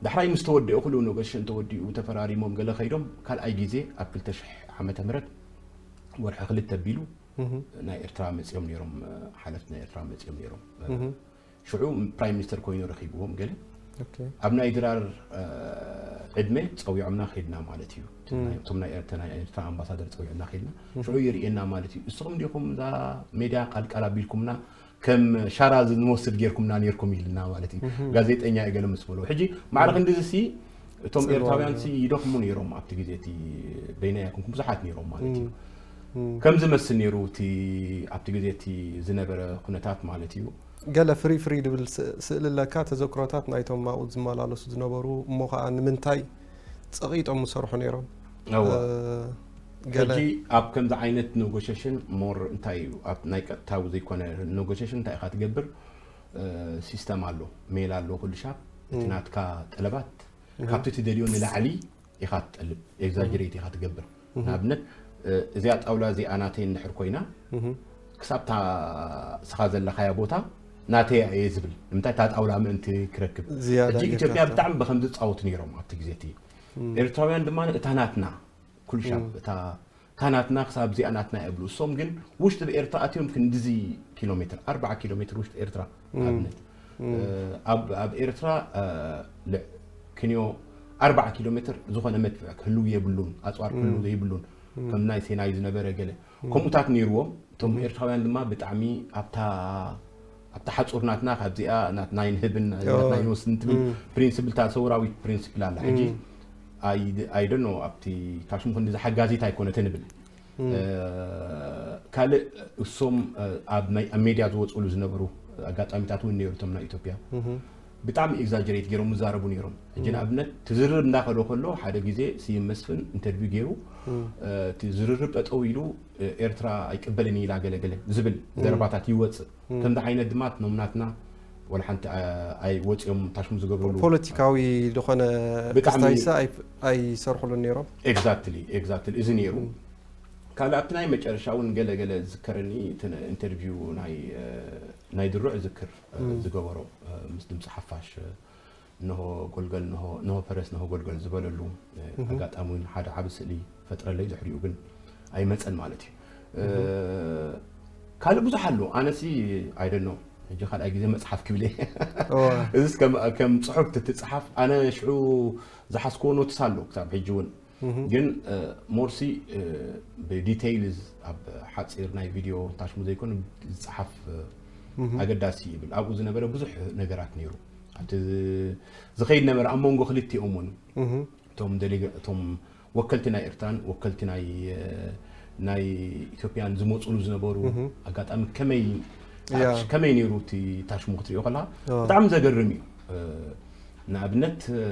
ዳሕራይ ምስ ተወደኦ ኩሉ ኔጎሽን ተወዲኡ ተፈራሪሞም ገለ ከይዶም ካልኣይ ግዜ ኣብ ክልተ ሽሕ ዓመተ ምህረት ወርሒ ክልተ ኣቢሉ ናይ ኤርትራ መፂኦም ነይሮም፣ ሓለፍቲ ናይ ኤርትራ መፂኦም ነይሮም። ሽዑ ፕራይም ሚኒስተር ኮይኑ ረኺብዎም ገለ ኣብ ናይ ድራር ዕድመ ፀዊዖምና ከይድና ማለት እዩ። እቶም ናይ ኤርትራ ኣምባሳደር ፀዊዖምና ከይድና ሽዑ ይርእየና ማለት እዩ። እስኹም ዲኹም እዛ ሜድያ ቃልቃል ኣቢልኩምና ከም ሻራ ንወስድ ጌርኩምና ኔርኩም ኢልና ማለት እዩ። ጋዜጠኛ እዩ ገለ ምስ በሎ ሕጂ ማዕረ ክንድዚ ሲ እቶም ኤርትራውያን ሲ ይደኽሙ ነይሮም ኣብቲ ግዜ እቲ በይናይ ኣይኮንኩም ብዙሓት ነይሮም ማለት እዩ። ከም ዝመስል ነይሩ እቲ ኣብቲ ግዜ እቲ ዝነበረ ኩነታት ማለት እዩ። ገለ ፍሪ ፍሪ ድብል ስእሊ ኣለካ ተዘክሮታት ናይቶም ኣብኡ ዝመላለሱ ዝነበሩ እሞ ከዓ ንምንታይ ፀቒጦም ዝሰርሑ ነይሮም? ሕጂ ኣብ ከምዚ ዓይነት ኔጎሽሽን ሞር እንታይ እዩ ኣብ ናይ ቀጥታዊ ዘይኮነ ኔጎሽሽን እንታይ ኢኻ ትገብር? ሲስተም ኣሎ፣ ሜል ኣሎ፣ ኩሉ ሻብ እቲ ናትካ ጠለባት ካብቲ ትደልዮ ንላዕሊ ኢኻ ትጠልብ፣ ኤግዛጀሬት ኢኻ ትገብር። ንኣብነት እዚኣ ጣውላ እዚኣ ናተይ እንድሕር ኮይና ክሳብ እታ እስኻ ዘለኻያ ቦታ ናተይ እየ ዝብል። ንምንታይ እታ ጣውላ ምእንቲ ክረክብ። ሕጂ ኢትዮጵያ ብጣዕሚ ብከምዚ ዝፃወቱ ነይሮም ኣብቲ ግዜ እቲ። ኤርትራውያን ድማ እታ ናትና ኩሉ ሻብ እታ እታ ናትና ክሳብ እዚኣ ናትና እያ ብሉ። እሶም ግን ውሽጢ ብኤርትራ ኣትዮም ክንድዚ ኪሎ ሜትር፣ ኣርባዓ ኪሎ ሜትር ውሽጢ ኤርትራ ንኣብነት ኣብ ኤርትራ ክንዮ ኣርባዓ ኪሎ ሜትር ዝኾነ መድፍዕ ክህልው የብሉን፣ ኣፅዋር ክህልው ዘይብሉን ከም ናይ ሴናይ ዝነበረ ገለ ከምኡታት ነይርዎም። እቶም ኤርትራውያን ድማ ብጣዕሚ ኣብታ ኣብታ ሓፁር ናትና ካብዚኣ ናትና ይንህብን ናትና ይንወስድን ትብል ፕሪንስፕል እታ ሰውራዊት ፕሪንስፕል ኣላ። ሕጂ ኣይደኖ ኣብቲ ታሽሙ ክንዲ ሓጋዚት ኣይኮነትን እብል። ካልእ እሶም ኣብ ሜድያ ዝወፅሉ ዝነበሩ ኣጋጣሚታት እውን ነይሩ። እቶም ናይ ኢትዮጵያ ብጣዕሚ ኤግዛጀሬት ገይሮም ዝዛረቡ ነይሮም። ሕጂ ንኣብነት ትዝርብ እንዳኸዶ ከሎ ሓደ ግዜ ስዩም መስፍን ኢንተርቪው ገይሩ እቲ ዝርርብ ጠጠው ኢሉ ኤርትራ ኣይቅበልን ኢላ ገለገለ ዝብል ዘረባታት ይወፅእ። ከምዚ ዓይነት ድማ ኖምናትና ወላ ሓንቲ ኣይወፅኦም ታሽሙ ዝገብርሉ ፖለቲካዊ ዝኾነ ክስታይሳ ኣይሰርሕሉን ነይሮም። ኤግዛክትሊ ኤግዛክትሊ እዚ ነይሩ። ካልእ ኣብቲ ናይ መጨረሻ እውን ገለ ገለ ዝዝከረኒ፣ እቲ ኢንተርቪው ናይ፣ እ፣ ናይ ድሮ እዝክር፣ እ፣ ዝገበሮ፣ እ፣ ምስ ድምፂ ሓፋሽ፣ እ፣ እንሆ ጎልጎል፣ እንሆ፣ እንሆ ፈረስ፣ እንሆ ጎልጎል ዝበለሉ፣ እ፣ ኣጋጣሚ እውን ሓደ ዓቢ ስእሊ ፈጥረለይ፣ ድሕሪኡ ግን ኣይመጸን ማለት እዩ። እ፣ ካልእ ብዙሕ ኣሎ። ኣነሲ፣ I don't know፣ ሕጂ ካልኣይ ግዜ መጽሓፍ ክብል እየ። እዋ። እዚስ ከም፣ ከም ጽሑፍ ትትጽሓፍ፣ ኣነ ሽዑ ዝሓዝክዎ ኖትስ ኣሎ ክሳብ ሕጂ እውን። ግን፣ እ፣ ሞርሲ፣ እ፣ ብዲቴይል ኣብ ሓጺር ናይ ቪድዮ ታሽሙ ዘይኮነ ዝጸሓፍ፣ እ፣ ኣገዳሲ ይብል። ኣብኡ ዝነበረ ብዙሕ ነገራት ነይሩ። ኣብቲ ዝ-፣ ዝኸይድ ነበረ ኣብ መንጎ ክልቲኦም እውን። እቶም ደሊገ-፣ እቶም ወከልቲ ናይ ኤርትራን ወከልቲ ናይ፣ እ፣ ናይ ኢትዮጵያን ዝመጹሉ ዝነበሩ ኣጋጣሚ ከመይ፣ ያ። ከመይ ነይሩ እቲ ታሽሙ ክትሪኦ ከለኻ ኦ። ብጣዕሚ ዘገርም እዩ። እ፣ ንኣብነት፣ እ፣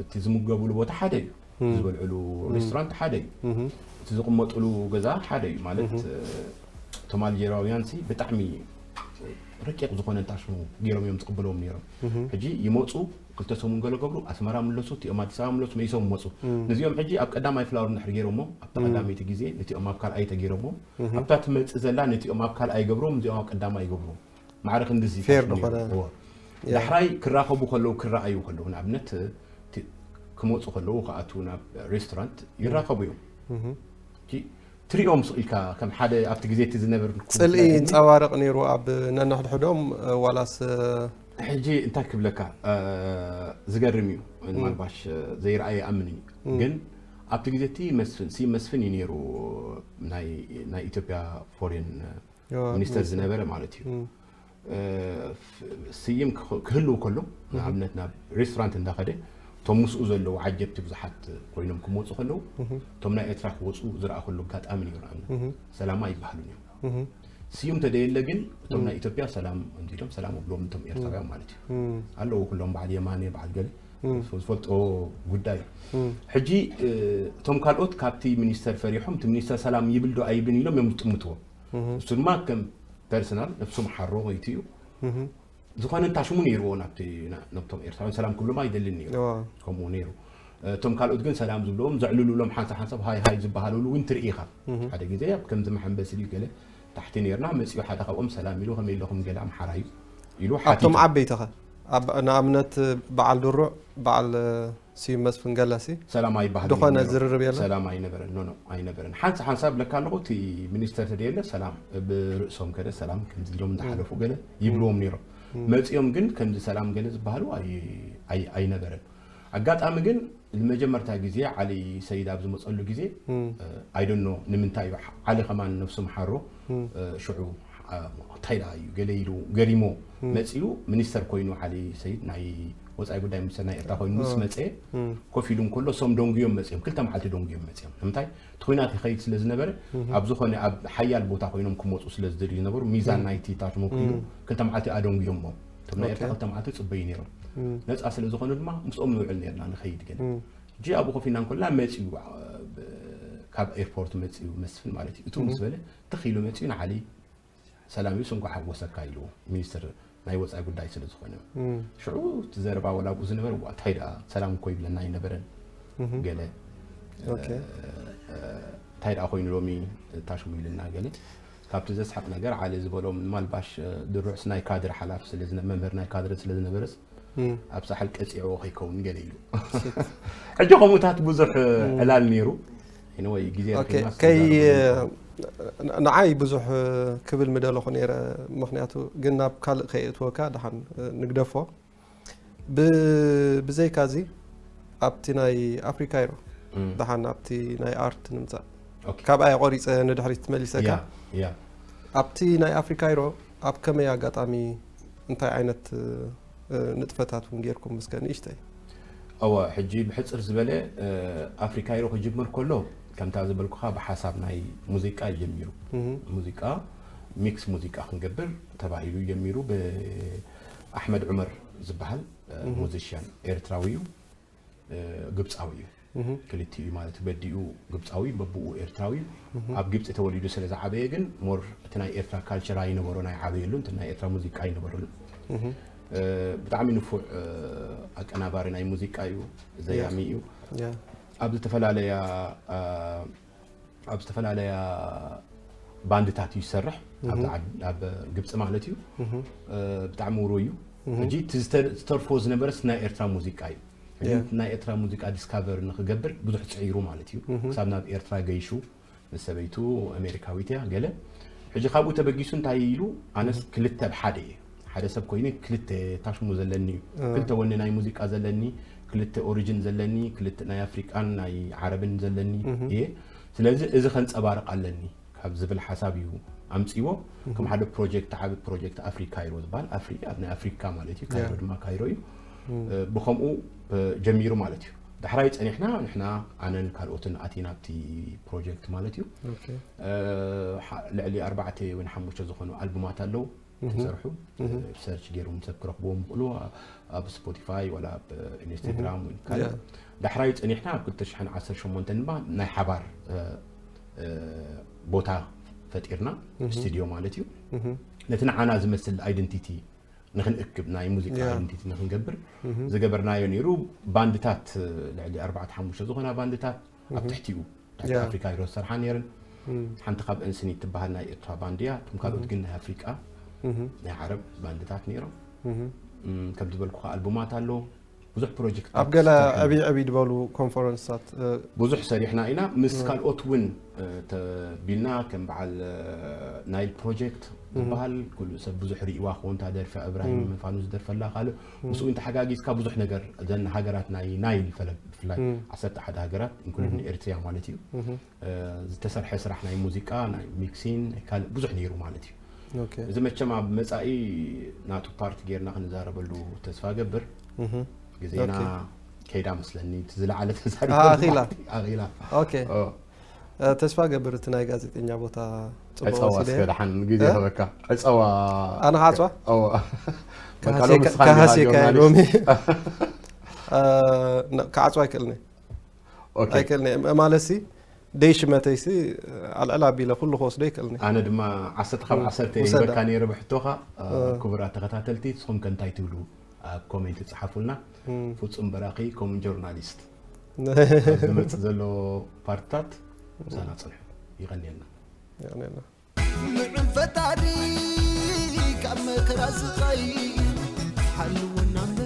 እቲ ዝምገብሉ ቦታ ሓደ እዩ። ዝበልዕሉ ሬስቶራንት ሓደ እዩ። እቲ ዝቕመጥሉ ገዛ ሓደ እዩ። ማለት፣ እ፣ እቶም ኣልጀርያውያን ሲ ብጣዕሚ ረቂቕ ዝኾነ ታሽሙ ገይሮም እዮም ዝቕበልዎም ነይሮም። ሕጂ ይመፁ፣ ክልተ ሰሙን ገለ ገብሩ፣ ኣስመራ ምለሱ፣ እቲኦም ኣዲስ ኣበባ ምለሱ፣ መይሶም መፁ። ነዚኦም ሕጂ ኣብ ቀዳማይ ፍላወር እንድሕር ገይሮሞ፣ ኣብታ ቀዳመይቲ ግዜ ነቲኦም ኣብ ካልኣይ ተገይሮሞ፣ ኣብታ ትመፅእ ዘላ ነቲኦም ኣብ ካልኣይ ገብሮም፣ እዚኦም ኣብ ቀዳማይ ይገብሮም። ማዕረ ክንድዚ ፌር ታሽሙ ዝኾነ። ነይሩ። እዎ። ያ። ዳሕራይ ክራኸቡ ከለዉ፣ ክረኣዩ ከለዉ፣ ንኣብነት፣ እቲ ክመፁ ከለዉ፣ ክኣትዉ ናብ ሬስቶራንት ይራኸቡ እዮም። እቲ ትሪኦም ስቕ ኢልካ፣ ከም ሓደ ኣብቲ ግዜ እቲ ዝነበር ጽልኢ ይንጸባረቕ ነይሩ ኣብ ነንሕድሕዶም፣ እ፣ ዋላስ፣ እ፣ ሕጂ እንታይ ክብለካ፣ እ፣ ዝገርም እዩ። ማልባሽ፣ እ፣ ዘይረኣየ ይኣምን እዩ። ግን ኣብቲ ግዜ እቲ መስፍን፣ ሲ መስፍን እዩ ነይሩ፣ ናይ፣ ናይ ኢትዮጵያ ፎሬን፣ እ፣ ዮ፣ ሚኒስተር ሚኒስተር። ዝነበረ ማለት እዩ። እ፣ ፍ-፣ ስይም ክኽ-፣ ክህልው ከሎ፣ ንኣብነት ናብ ሬስቶራንት እንዳኸደ፣ እቶም ምስኡ ዘለዉ ዓጀብቲ ብዙሓት ኮይኖም ክመፁ ከለዉ፣ እቶም ናይ ኤርትራ ክወፁ ዝረኣኹሉ ኣጋጣሚ ነይሩ። ንኣብነት ሰላማ ይበሃሉን እዮም። ስዩም ተደየለ ግን፣ እቶም ናይ ኢትዮጵያ ሰላም እንዲሎም ሰላም እብሎም፣ እቶም ኤርትራውያን ማለት እዩ። ኣለዉ ኩሎም፣ በዓል የማነ፣ በዓል ገለ፣ ዝፈልጦ ጉዳይ እዩ። ሕጂ፣ እ፣ እቶም ካልኦት ካብቲ ሚኒስተር ፈሪሖም፣ እቲ ሚኒስተር ሰላም ይብል ዶ ኣይብልን ኢሎም እዮም ዝጥምትዎ። እሱ ድማ ከም ፐርሰናል ነፍሱ መሓሮ ወይቲ እዩ። ዝኾነ እንታሽሙ ነይርዎ ናብቲ፣ ና-፣ ናብቶም ኤርትራውያን ሰላም ክብሎም ኣይደልን ነይሩ። እዋ። ከምኡ ነይሩ። እቶም ካልኦት ግን ሰላም ዝብልዎም ዘዕልሉሎም ሓንሳብ ሓንሳብ ሃይ ሃይ ዝበሃሉሉ እውን ትርኢ ኢኻ። ሓደ ግዜ ኣብ ከምዚ መሐንበሲ ድዩ ገለ ታሕቲ ነይርና፣ መጺኡ ሓደ ካብኦም ሰላም ኢሉ፣ "ከመይ ኣለኹም?" ገለ ኣምሓራ እዩ ኢሉ ኣብቶም ሓቲቱ። ዓበይትኸ? ኣብ፣ ንኣብነት በዓል ድሩዕ፣ በዓል ስዩም መስፍን ገለሲ ሰላም ኣይበሃልን ድኾነ ነይሩ። ዝርርብ የለን? ሰላም ኣይነበረን። ኖ፣ ኖ፣ ኣይነበረን። ሓንሳ-፣ ሓንሳብ ለካ ኣለኹ፣ እቲ ሚኒስተር ተደየለ ሰላም ብርእሶም ከደ ሰላም ከምዚ ኢሎም እንዳሓለፉ ገለ ይብልዎም ነይሮም። መጺኦም ግን ከምዚ ሰላም ገለ ዝበሃሉ ኣይ-፣ ኣይ-፣ ኣይነበረን። ኣጋጣሚ ግን ንመጀመርታ ግዜ ዓሊ ሰይድ ኣብ ዝመጸሉ ግዜ፣ እ፣ I don't know ንምንታይ እዩ ዓሊ ከማን ነፍሱ መሓሮ፣ እ፣ ሽዑ፣ አ፣ እንታይ ደኣ እዩ ገለ ኢሉ ገሪሞ መጺኡ፣ ሚኒስተር ኮይኑ ዓሊ ሰይድ ናይ ወጻኢ ጉዳይ ሚኒስተር ናይ ኤርትራ ኮይኑ ምስ መጸ፣ ኮፍ ኢሉ እንከሎ እሶም ደንጉዮም መጺኦም፣ ክልተ መዓልቲ ደንጉዮም መጺኦም። ንምንታይ? እቲ ኲናት ይኸይድ ስለ ዝነበረ፣ ኣብ ዝኾነ ኣብ ሓያል ቦታ ኮይኖም ክመጹ ስለ ዝደልዩ ዝነበሩ፣ ሚዛን ናይቲ ታሽሙ ክኢሉ ክልተ መዓልቲ ኣደንጉዮሞ። እቶም ናይ ኤርትራ ኦኬ። ክልተ መዓልቲ ጽበዩ ነይሮም። ነጻ ስለ ዝኾኑ ድማ ምስኦም ንውዕል ነርና ንኸይድ ገለ። ሕጂ ኣብኡ ኮፍ ኢልና እንከለና መጺኡ፣ ብ-፣ ካብ ኤርፖርት መጺኡ መስፍን ማለት እዩ። እቱ ምስ በለ ትኽ ኢሉ መጺኡ ንዓሊ ሰላም እዩ፣ እንኳዕ ሓጎሰካ ኢልዎ፣ ሚኒስትር ናይ ወጻኢ ጉዳይ ስለ ዝኾነ። ሽዑ እቲ ዘረባ ወላ ኣብኡ ዝነበረ፣ "ዋ፣ እንታይ ደኣ ሰላም እኮ ይብለና ኣይነበረን" ገለ፣ ኦኬ። እ፣ እ፣ እንታይ ደኣ ኮይኑ ሎሚ ታሽሙ ኢልና ገለ። ካብቲ ዘስሕቕ ነገር ዓሊ ዝበሎም፣ ማልባሽ፣ እ፣ ድሩዕስ ናይ ካድር ሓላፊ ስለ ዝነ-፣ መምህር ናይ ካድር ስለ ዝነበረስ፣ ኣብ ሳሕል ቀጺዕዎ ከይከውን ገለ ኢሉ። ሕጂ ከምኡታት ብዙሕ ዕላል ነይሩ። ኤኒወይ፣ ግዜ ኦኬ፣ ረኺብና ከይ-፣ ንዛረበሉ። ን-፣ ንዓይ ብዙሕ ክብል ምደለኹ ነይረ፣ ምኽንያቱ ግን ናብ ካልእ ከየእትወካ ደሓን ንግደፎ። ብ-፣ ብዘይካዚ ኣብቲ ናይ ኣፍሪካ ይሮ፣ እም። ደሓን ኣብቲ ናይ ኣርት ንምጻእ። ኦኬ። ካብኣ ቆሪጸ ንድሕሪት መሊሰካ። ያ፣ ያ። ኣብቲ ናይ ኣፍሪካ ይሮ ኣብ ከመይ ኣጋጣሚ እንታይ ዓይነት፣ እ፣ ንጥፈታት እውን ጌርኩም እስከ ንእሽተይ? እወ፣ ሕጂ ብሕጽር ዝበለ፣ እ፣ ኣፍሪካ ይሮ ክጅምር ከሎ፣ ከምታ ዝበልኩኻ ብሓሳብ ናይ ሙዚቃ እዩ ጀሚሩ። እህ። ሙዚቃ፣ ሚክስ ሙዚቃ ክንገብር ተባሂሉ ጀሚሩ ብኣሕመድ ዑመር ዝበሃል፣ እ፣ እህ። ሙዚሽያን ኤርትራዊ እዩ። እ፣ ግብጻዊ እዩ። እህ። ክልቲኡ ማለት በዲኡ ግብጻዊ፣ በብኡ ኤርትራዊ። እህ። ኣብ ግብጺ ተወሊዱ ስለ ዝዓበየ ግን ሞር እቲ ናይ ኤርትራ ካልቸር ኣይነበሮን፣ ኣይዓበየሉን፣ እቲ ናይ ኤርትራ ሙዚቃ ኣይነበረሉን። እህ። እ፣ ብጣዕሚ ንፉዕ፣ እ፣ ኣቀናባሪ ናይ ሙዚቃ እዩ፣ ዘያሚ እዩ። ያ። ኣብ ዝተፈላለያ፣ እ፣ ኣብ ዝተፈላለያ ባንድታት እዩ ዝሰርሕ፣ ኣብዚ ዓድ- ኣብ ግብፂ ማለት እዩ። እ፣ ብጣዕሚ ውሩይ እዩ። ሕጂ እቲ ዝተ- ዝተርፎ ዝነበረስ ናይ ኤርትራ ሙዚቃ እዩ። ሕጂ ናይ ኤርትራ ሙዚቃ ዲስካቨር ንክገብር ብዙሕ ፅዒሩ ማለት እዩ። ክሳብ ናብ ኤርትራ ገይሹ፣ ምስ ሰበይቱ ኣሜሪካዊት እያ ገለ። ሕጂ ካብኡ ተበጊሱ እንታይ ኢሉ፣ ኣነስ ክልተ ኣብ ሓደ እየ። ሓደ ሰብ ኮይኑ ክልተ ታሽሙ ዘለኒ እዩ። ክልተ ወኒ ናይ ሙዚቃ ዘለኒ፣ ክልተ ኦሪጅን ዘለኒ፣ ክልተ ናይ ኣፍሪቃን ናይ ዓረብን ዘለኒ እየ። ስለዚ እዚ ከንጸባርቕ ኣለኒ ካብ ዝብል ሓሳብ እዩ ኣምጺዎ። ከም ሓደ ፕሮጀክት፣ ዓቢ ፕሮጀክት ኣፍሪ ካይሮ ዝበሃል፣ ኣፍሪ ኣብ ናይ ኣፍሪካ ማለት እዩ፣ ካይሮ ድማ ካይሮ እዩ። እ፣ ብኸምኡ እ፣ ጀሚሩ ማለት እዩ። ዳሕራይ ጸኒሕና ንሕና፣ ኣነን ካልኦትን ኣቲና ኣብቲ ፕሮጀክት ማለት እዩ። እ፣ ሓ- ልዕሊ ኣርባዕተ ወይ ሓሙሽተ ዝኾኑ ኣልቡማት ኣለዉ ተሰርሑ። ሰርች ገይሮም ሰብ ክረኽብዎም ይኽእሉ፣ ኣብ ስፖቲፋይ ወላ ኣብ ኢንስታግራም ወይ ካልእ። ዳሕራይ ጸኒሕና ኣብ ክልተ ሽሕን ዓሰርተ ሸሞንተን ድማ ናይ ሓባር እ፣ እ፣ ቦታ ፈጢርና፣ ስቱዲዮ ማለት እዩ። ነቲ ንዓና ዝመስል ኣይደንቲቲ ንክንእክብ፣ ናይ ሙዚቃ ያ። ኣይደንቲቲ ንክንገብር ዝገበርናዮ ነይሩ። ባንድታት ልዕሊ ኣርባዕተ ሓሙሽተ ዝኾና ባንድታት ኣብ ትሕቲኡ፣ ትሕቲ ያ። ኣፍሪካ ሂሮ ዝሰርሓ ነይረን። ሓንቲ ካብ እንስኒ ትበሃል ናይ ኤርትራ ባንድ እያ። እቶም ካልኦት ግን ናይ ኣፍሪቃ፣ ናይ ዓረብ ባንድታት ነይሮም። እም፣ ከም ዝበልኩ ኣልቡማት ኣሎ። ብዙሕ ፕሮጀክት ኣብ ገለ ዕብይ ዕብይ ዝበሉ ኮንፈረንስታት እ፣ ብዙሕ ሰሪሕና ኢና። ምስ ካልኦት እውን እ፣ ተቢልና፣ ከም በዓል እ፣ ናይል ፕሮጀክት ዝበሃል፣ ኩሉ ሰብ ብዙሕ ርእይዋ ክኸውን፣ እታ ደርፊ እብራሂም ፋኑስ ዝደርፈላ ካልእ፣ ምስኡ እውን ተሓጋጊዝካ ብዙሕ ነገር፣ እዘን ሃገራት ናይ ናይል ፈለግ ብፍላይ ዓሰርተ ሓደ ሃገራት ኢንክሉዲንግ ኤርትሪያ ማለት እዩ። እ፣ ዝተሰርሐ ስራሕ ናይ ሙዚቃ፣ ናይ ሚክሲን፣ ናይ ካልእ ብዙሕ ነይሩ ማለት እዩ። ኦኬ። እዚ መቸም ኣብ መጻኢ ናቱ ፓርቲ ጌርና ክንዛረበሉ ተስፋ ገብር። ግዜና ኦኬ። ከይዳ መስለኒ፣ እቲ ዝለዓለ ተዛሪቡ ኣኺላ። ኣኺላ። ኦኬ። ኦ። እ፣ ተስፋ ገብር እቲ ናይ ጋዜጠኛ ቦታ ጽቡቕ ዕጸዋ ወሲደ። እስከ ደሓን ግዜ እ? ይህበካ። ዕጸዋ። ኣነ ክዓጽዋ? እዋ። በቃ ከሃስየካ- ሎሚ ንስኻ እንዲኻ ከሃስየካ እየ ጆርናሊስት። ሎሚ። እ፣ ን- ክዓጽዋ ኣይክእልን እየ። ኦኬ። ኣይክእልን እየ። ም- ማለት ሲ ደይ ሽመተይ ሲ ኣልዕል ኣቢለ ኩሉ ክወስዶ ኣይክእልን እየ። ኣነ ድማ ዓሰርተ ካብ ዓሰርተ ውሰዳ። ይህበካ ነይረ ብሕቶኻ። እ፣ እ። ክቡራት ተኸታተልቲ፣ ንስኹም ከ እንታይ ትብሉ? ኣብ ኮሜንት ጸሓፉልና። እም። ፍጹም በራኺ ከምኡ ጆርናሊስት። ኣብ ዝመጽእ ዘሎ ፓርትታት ምሳና ጽንሑ። ይቐንየልና። ይቐንየልና። ንዑ ፈጣሪ ካብ መከራ ስቓይ ሓልወና እሞ